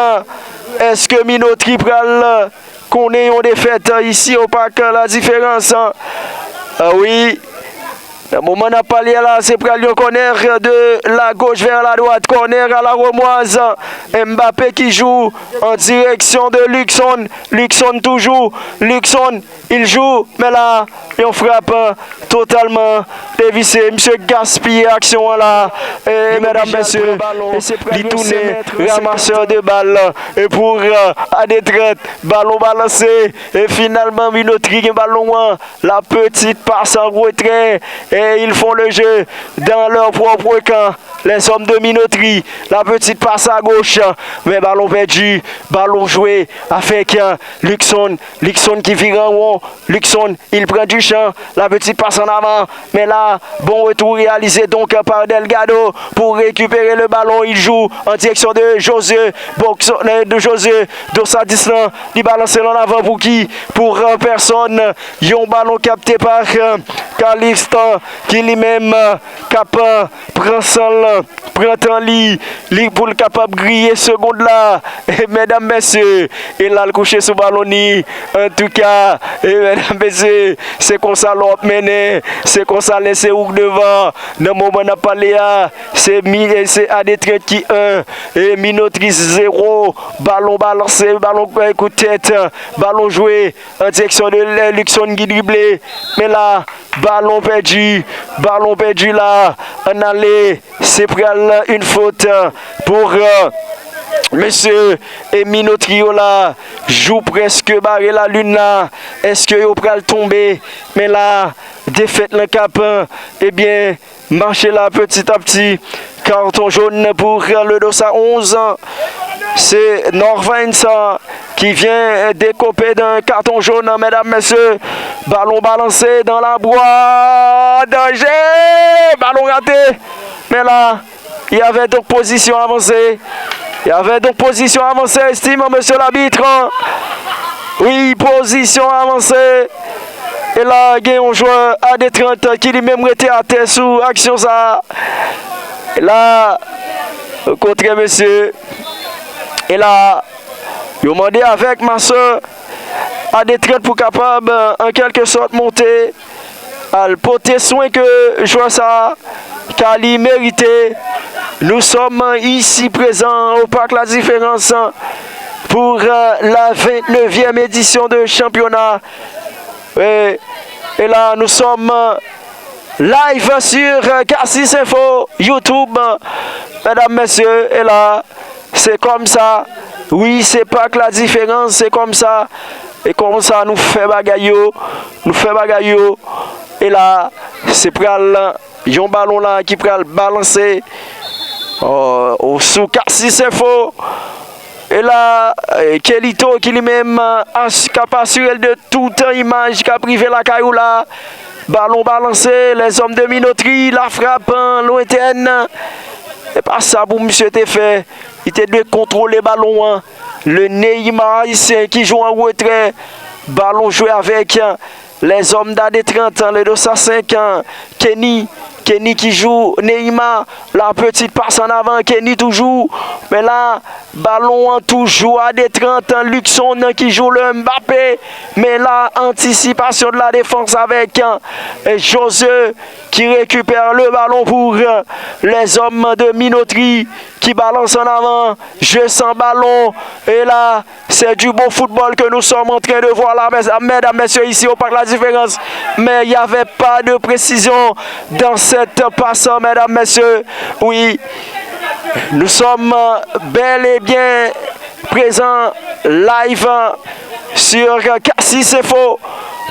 Èske Minotri pral konnen yon defèt isi o Pak La Diferans? Ah wi. Nan moman n ap pale a la, se pral yon kònè de la gauche vers la droite. Kònè à la Remoise. Mbappé qui joue en direction de Luckson. Luckson toujours. Luckson, il joue. Men la, yon frap totalman devisye. Misye gaspiye aksyon an la. E medam, mesye, li tounen ramasè de bal. E pou A D trant, balon balanse. E finalman, Minotri gen balon an. La petite passe en retrait. Et ils font le jeu dans leur propre camp. Les hommes de Minotri. La petite passe à gauche. Men balon pèdi. Balon jwe avèk Luckson. Luckson ki vire an won. Luckson, il prend du champ. La petite passe en avant. Men la, bon retour réalisé donc par Delgado pour récupérer le ballon. Il joue en direction de Josué. Box, euh, de Josué. Dos à dix lan. Li balanse l an avan pou ki? Pou, euh, pèsonn. Yon balon kapte pa, euh, Calixte, ki li menm, euh, k ap, euh, pran san l, pran tan li, li pou l kapab griye segond la. E medam, mesye, e la l kouche sou balon ni. Antouka, e medam, mesye, se konsa lè w ap mennen, se konsa lè se ou k devan. Nan moman n ap pale a, se mi, se A D trant ki en, e Minotri zewo. Balon balanse, balon, eh, kout tèt, balon jwe an direksyon de Luckson ki drible. Men la, balon pèdi, balon pèdi la. Ann ale, se pral yon fot pou, euh, mesye e Minotri yo la. Jou prèske bare lalin la. Èske yo pral tonbe? Men la, defèt lan k ap, ebyen, mache la petit à petit. Carton jaune pour le dos à onze. C'est Norvens qui vient décoper d'un carton jaune, mesdames, messieurs. Ballon balancé dans la boîte. Danger! Ballon raté. Men la, il y avait donc position avancée. Il y avait donc position avancée, estime monsieur l'arbitre. Wi, pozisyon avanse. E la, gen yon jwè A D trant ki li menm rete atè sou aksyon sa a. E la, okontrè, mesye. E la, yo mande avèk masè A D trant pou kapab, an kèlke sòt, monte. Al pote swen ke jwè sa a ka li merite. Nous sommes ici présents au Parc La Différence pour, euh, la vingt-neuvième édition de championnat. Et, et là, nous sommes, euh, live sur, euh, Cassis Info, YouTube. Medam, mesye, e la, se kòmsa. Wi, se Parc La Différence, se kòmsa. E kòmsa nou fè bagay yo, nou fè bagay yo. E la, se pral yon balon la ki pral balanse, euh, sou Cassis Info. E la, euh, Kelito ki li menm, euh, as-, k ap asire l de tout imaj k ap rive lakay ou la. Balon balanse, les hommes de Minoterie, la frappe, euh, lointaine. E pa sa pou misye te fè. Li te dwe kontwole balon an. Le Neymar ayisyen ki jwe an retrè. Balon jwe avèk, euh, les hommes d'A D trant, le dos à cinq, euh, Kenny. Kenny ki jwe Neymar. La petite passe en avant, Kenny toujou. Men la, balon an toujou A D trant, Luckson ki jwe le Mbappé. Men la, antisipasyon de la défense avec, euh, José qui récupère le ballon pour, euh, les hommes de Minoterie qui balance en avant. Jeu sans ballon. Et là, c'est du beau football que nous sommes en train de voir là, mes-, mesdames, messieurs, ici au Parc La Différence. Mais il n'y avait pas de précision dans cette passe, mesdames, messieurs. Oui, nous sommes, euh, bel et bien présents live, euh, sur, euh, Cassis Info.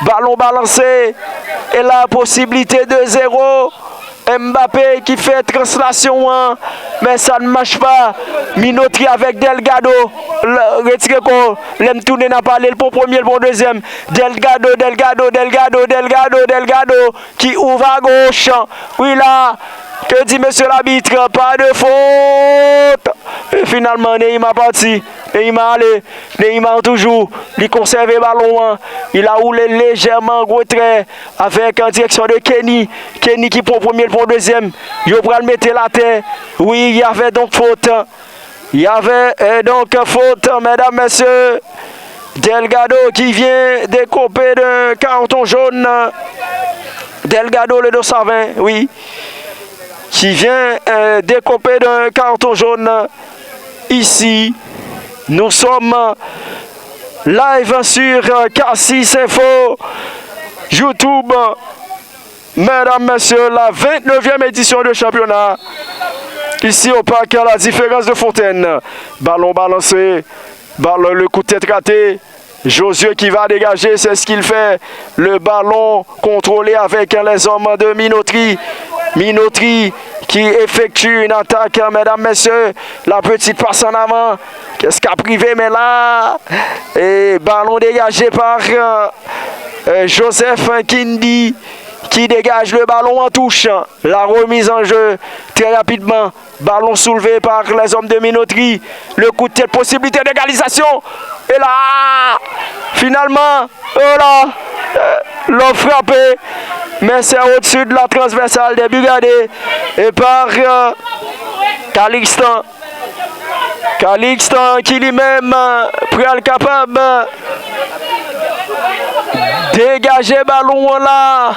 Ballon balancé. Et la possibilité de zéro. Mbappé ki fè translasyon an, men sa n mach pa. Minoterie avèk Delgado. L-, retire kò. Lè m tounen n a pale l pou premye, l pou dezyèm. Delgado, Delgado, Delgado, Delgado, Delgado ki ouvè a goch. Wi la. Que dit monsieur l'arbitre? Pas de faute. E finalman, Neymar pati. Neymar ale. Neymar toujou. Li konsève balon an. Il a roulé légèrement en retrait avec en direction de Kenny. Kenny ki pran premye, l pran dezyèm. Yo pral mete l atè. Wi, il y avait donc faute. Il y avait euh, donc faute, mesdames, messieurs. Delgado qui vient d'écoper d'un carton jaune. Delgado le dos à vingt, oui. Qui vient euh, d'écoper d'un carton jaune ici. Nous sommes live sur euh, Cassis Info, YouTube. Mesdames, messieurs, la vingt-neuvième édition de championnat ici au parc La Différence de Fontaine. Ballon balancé, ballon, le coup de tête raté. Josué qui va dégager, c'est ce qu'il fait. Le ballon contrôlé avec les hommes de Minoterie. Minoterie qui effectue une attaque, mesdames, messieurs. La petite passe en avant. Qu'est-ce qui a privé, mais là, et ballon dégagé par euh, euh, Joseph Kindy qui dégage le ballon en touche. La remise en jeu très rapidement. Ballon soulevé par les hommes de Minoterie. Le coup de tête, possibilité d'égalisation. Et là, finalement, oh là, euh, lòt frape. Men se au-dessus de la transversale des Bugadé. Et par euh, Calixte. Calixte ki li menm pral kapab degaje balon an la.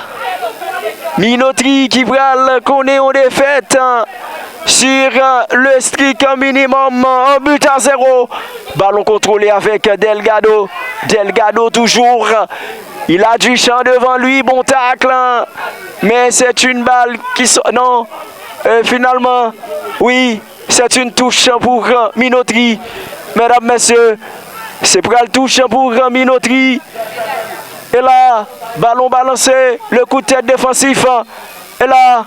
Minoterie ki pral konnen yon defèt sur le strict minimum, un but à zéro. Ballon contrôlé avec Delgado. Delgado toujours. Il a du champ devant lui. Bon tacle. Mais c'est une balle qui sort. Non. Euh, finalement, oui, c'est une touche pour euh, Minoterie. Mesdames, messieurs, c'est pral touche pour euh, Minoterie. Et là, ballon balancé, le coup de tête défensif. Et là,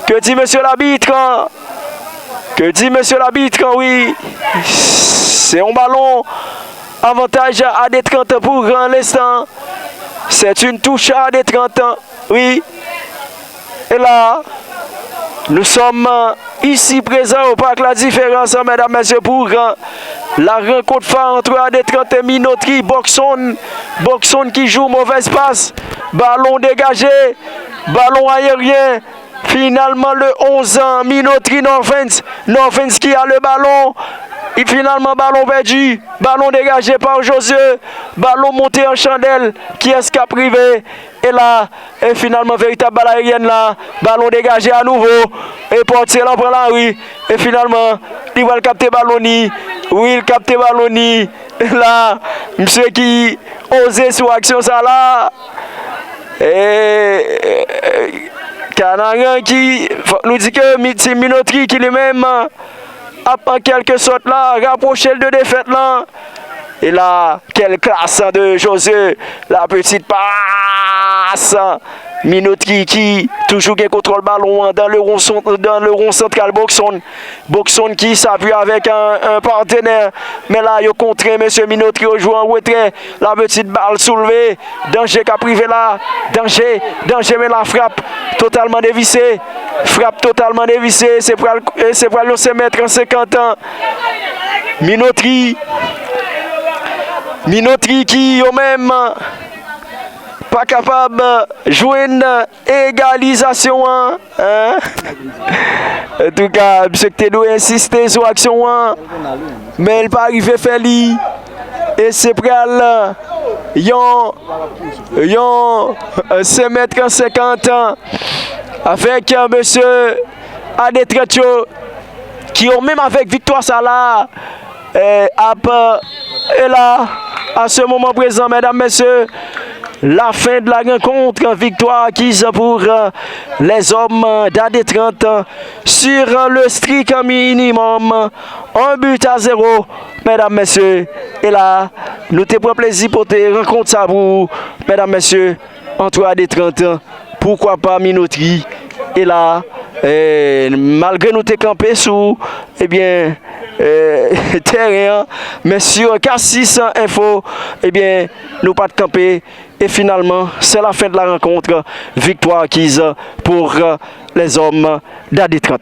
que dit monsieur l'arbitre? Que dit monsieur l'arbitre? Oui, c'est un ballon avantage à détrante pour euh, l'instant. C'est une touche à détrante. Oui. Et là, nous sommes euh, ici présents au parc La Différence, mesdames, messieurs, pour euh, la rencontre phare entre A D trente et Minoterie. Boxon, Boxon qui joue mauvaise passe. Ballon dégagé, ballon aérien. Finalement, le onze ans, Minoterie Norvens. Norvens qui a le ballon. Et finalement, ballon perdu. Ballon dégagé par Josué. Ballon monté en chandelle. Qui est-ce qui a privé? E la, e finalman, veritab bal aeryèn la, balon degaje anouvo, e pòtye lan pran lari, e finalman, li pral kapte balon ni, wi, li kapte balon ni, la, misye ki oze sou aksyon sa la, e, e, Kanaran ki, fòk nou di ke mi-, ti Minotri ki li menm, ap an kèlke sòt la, rapwoche l de defèt lan. E la, quelle classe de José, la petite passe. Minotri ki toujou gen kontwòl balon an dans le rond, dans le rond central, Boxon. Boxon qui s'appuie avec un, un partenaire. Men la, yo kontre, mesye Minotri, yo jwe an retrè. La petite balle soulevée. Danje k ap rive la. Danje, danje, men la frap totalman devise. Frap totalman devise. Se pral, e se pral yon senmèt an senkant. Minotri. Minotri ki yo menm pa kapab jwenn egalizasyon an. Hein? Antouka, misye ki te dwe ensiste sou aksyon an, men l pa rive fè li. E se pral yon, yon, euh, senmèt an senkant avèk, euh, mesye A D trant yo, ki yo menm avèk viktwa sa la, euh, ap, euh, e la, à ce moment présent, mesdames, messieurs, la fin de la rencontre, victoire acquise pour euh, les hommes d'A D trant sur le strict minimum, un but à zéro, mesdames, messieurs. E la, nou te pran plezi pote rankont sa pou ou, mesdames, messieurs, entre A D trant, pourquoi pas Minotri. E la, eh, malgre nou te kanpe sou, ebyen, eh, teren an, men sur K six Info, ebyen, nou pa t kanpe. Et finalement, c'est la fin de la rencontre. Victoire acquise pour euh, les hommes d'A D trant.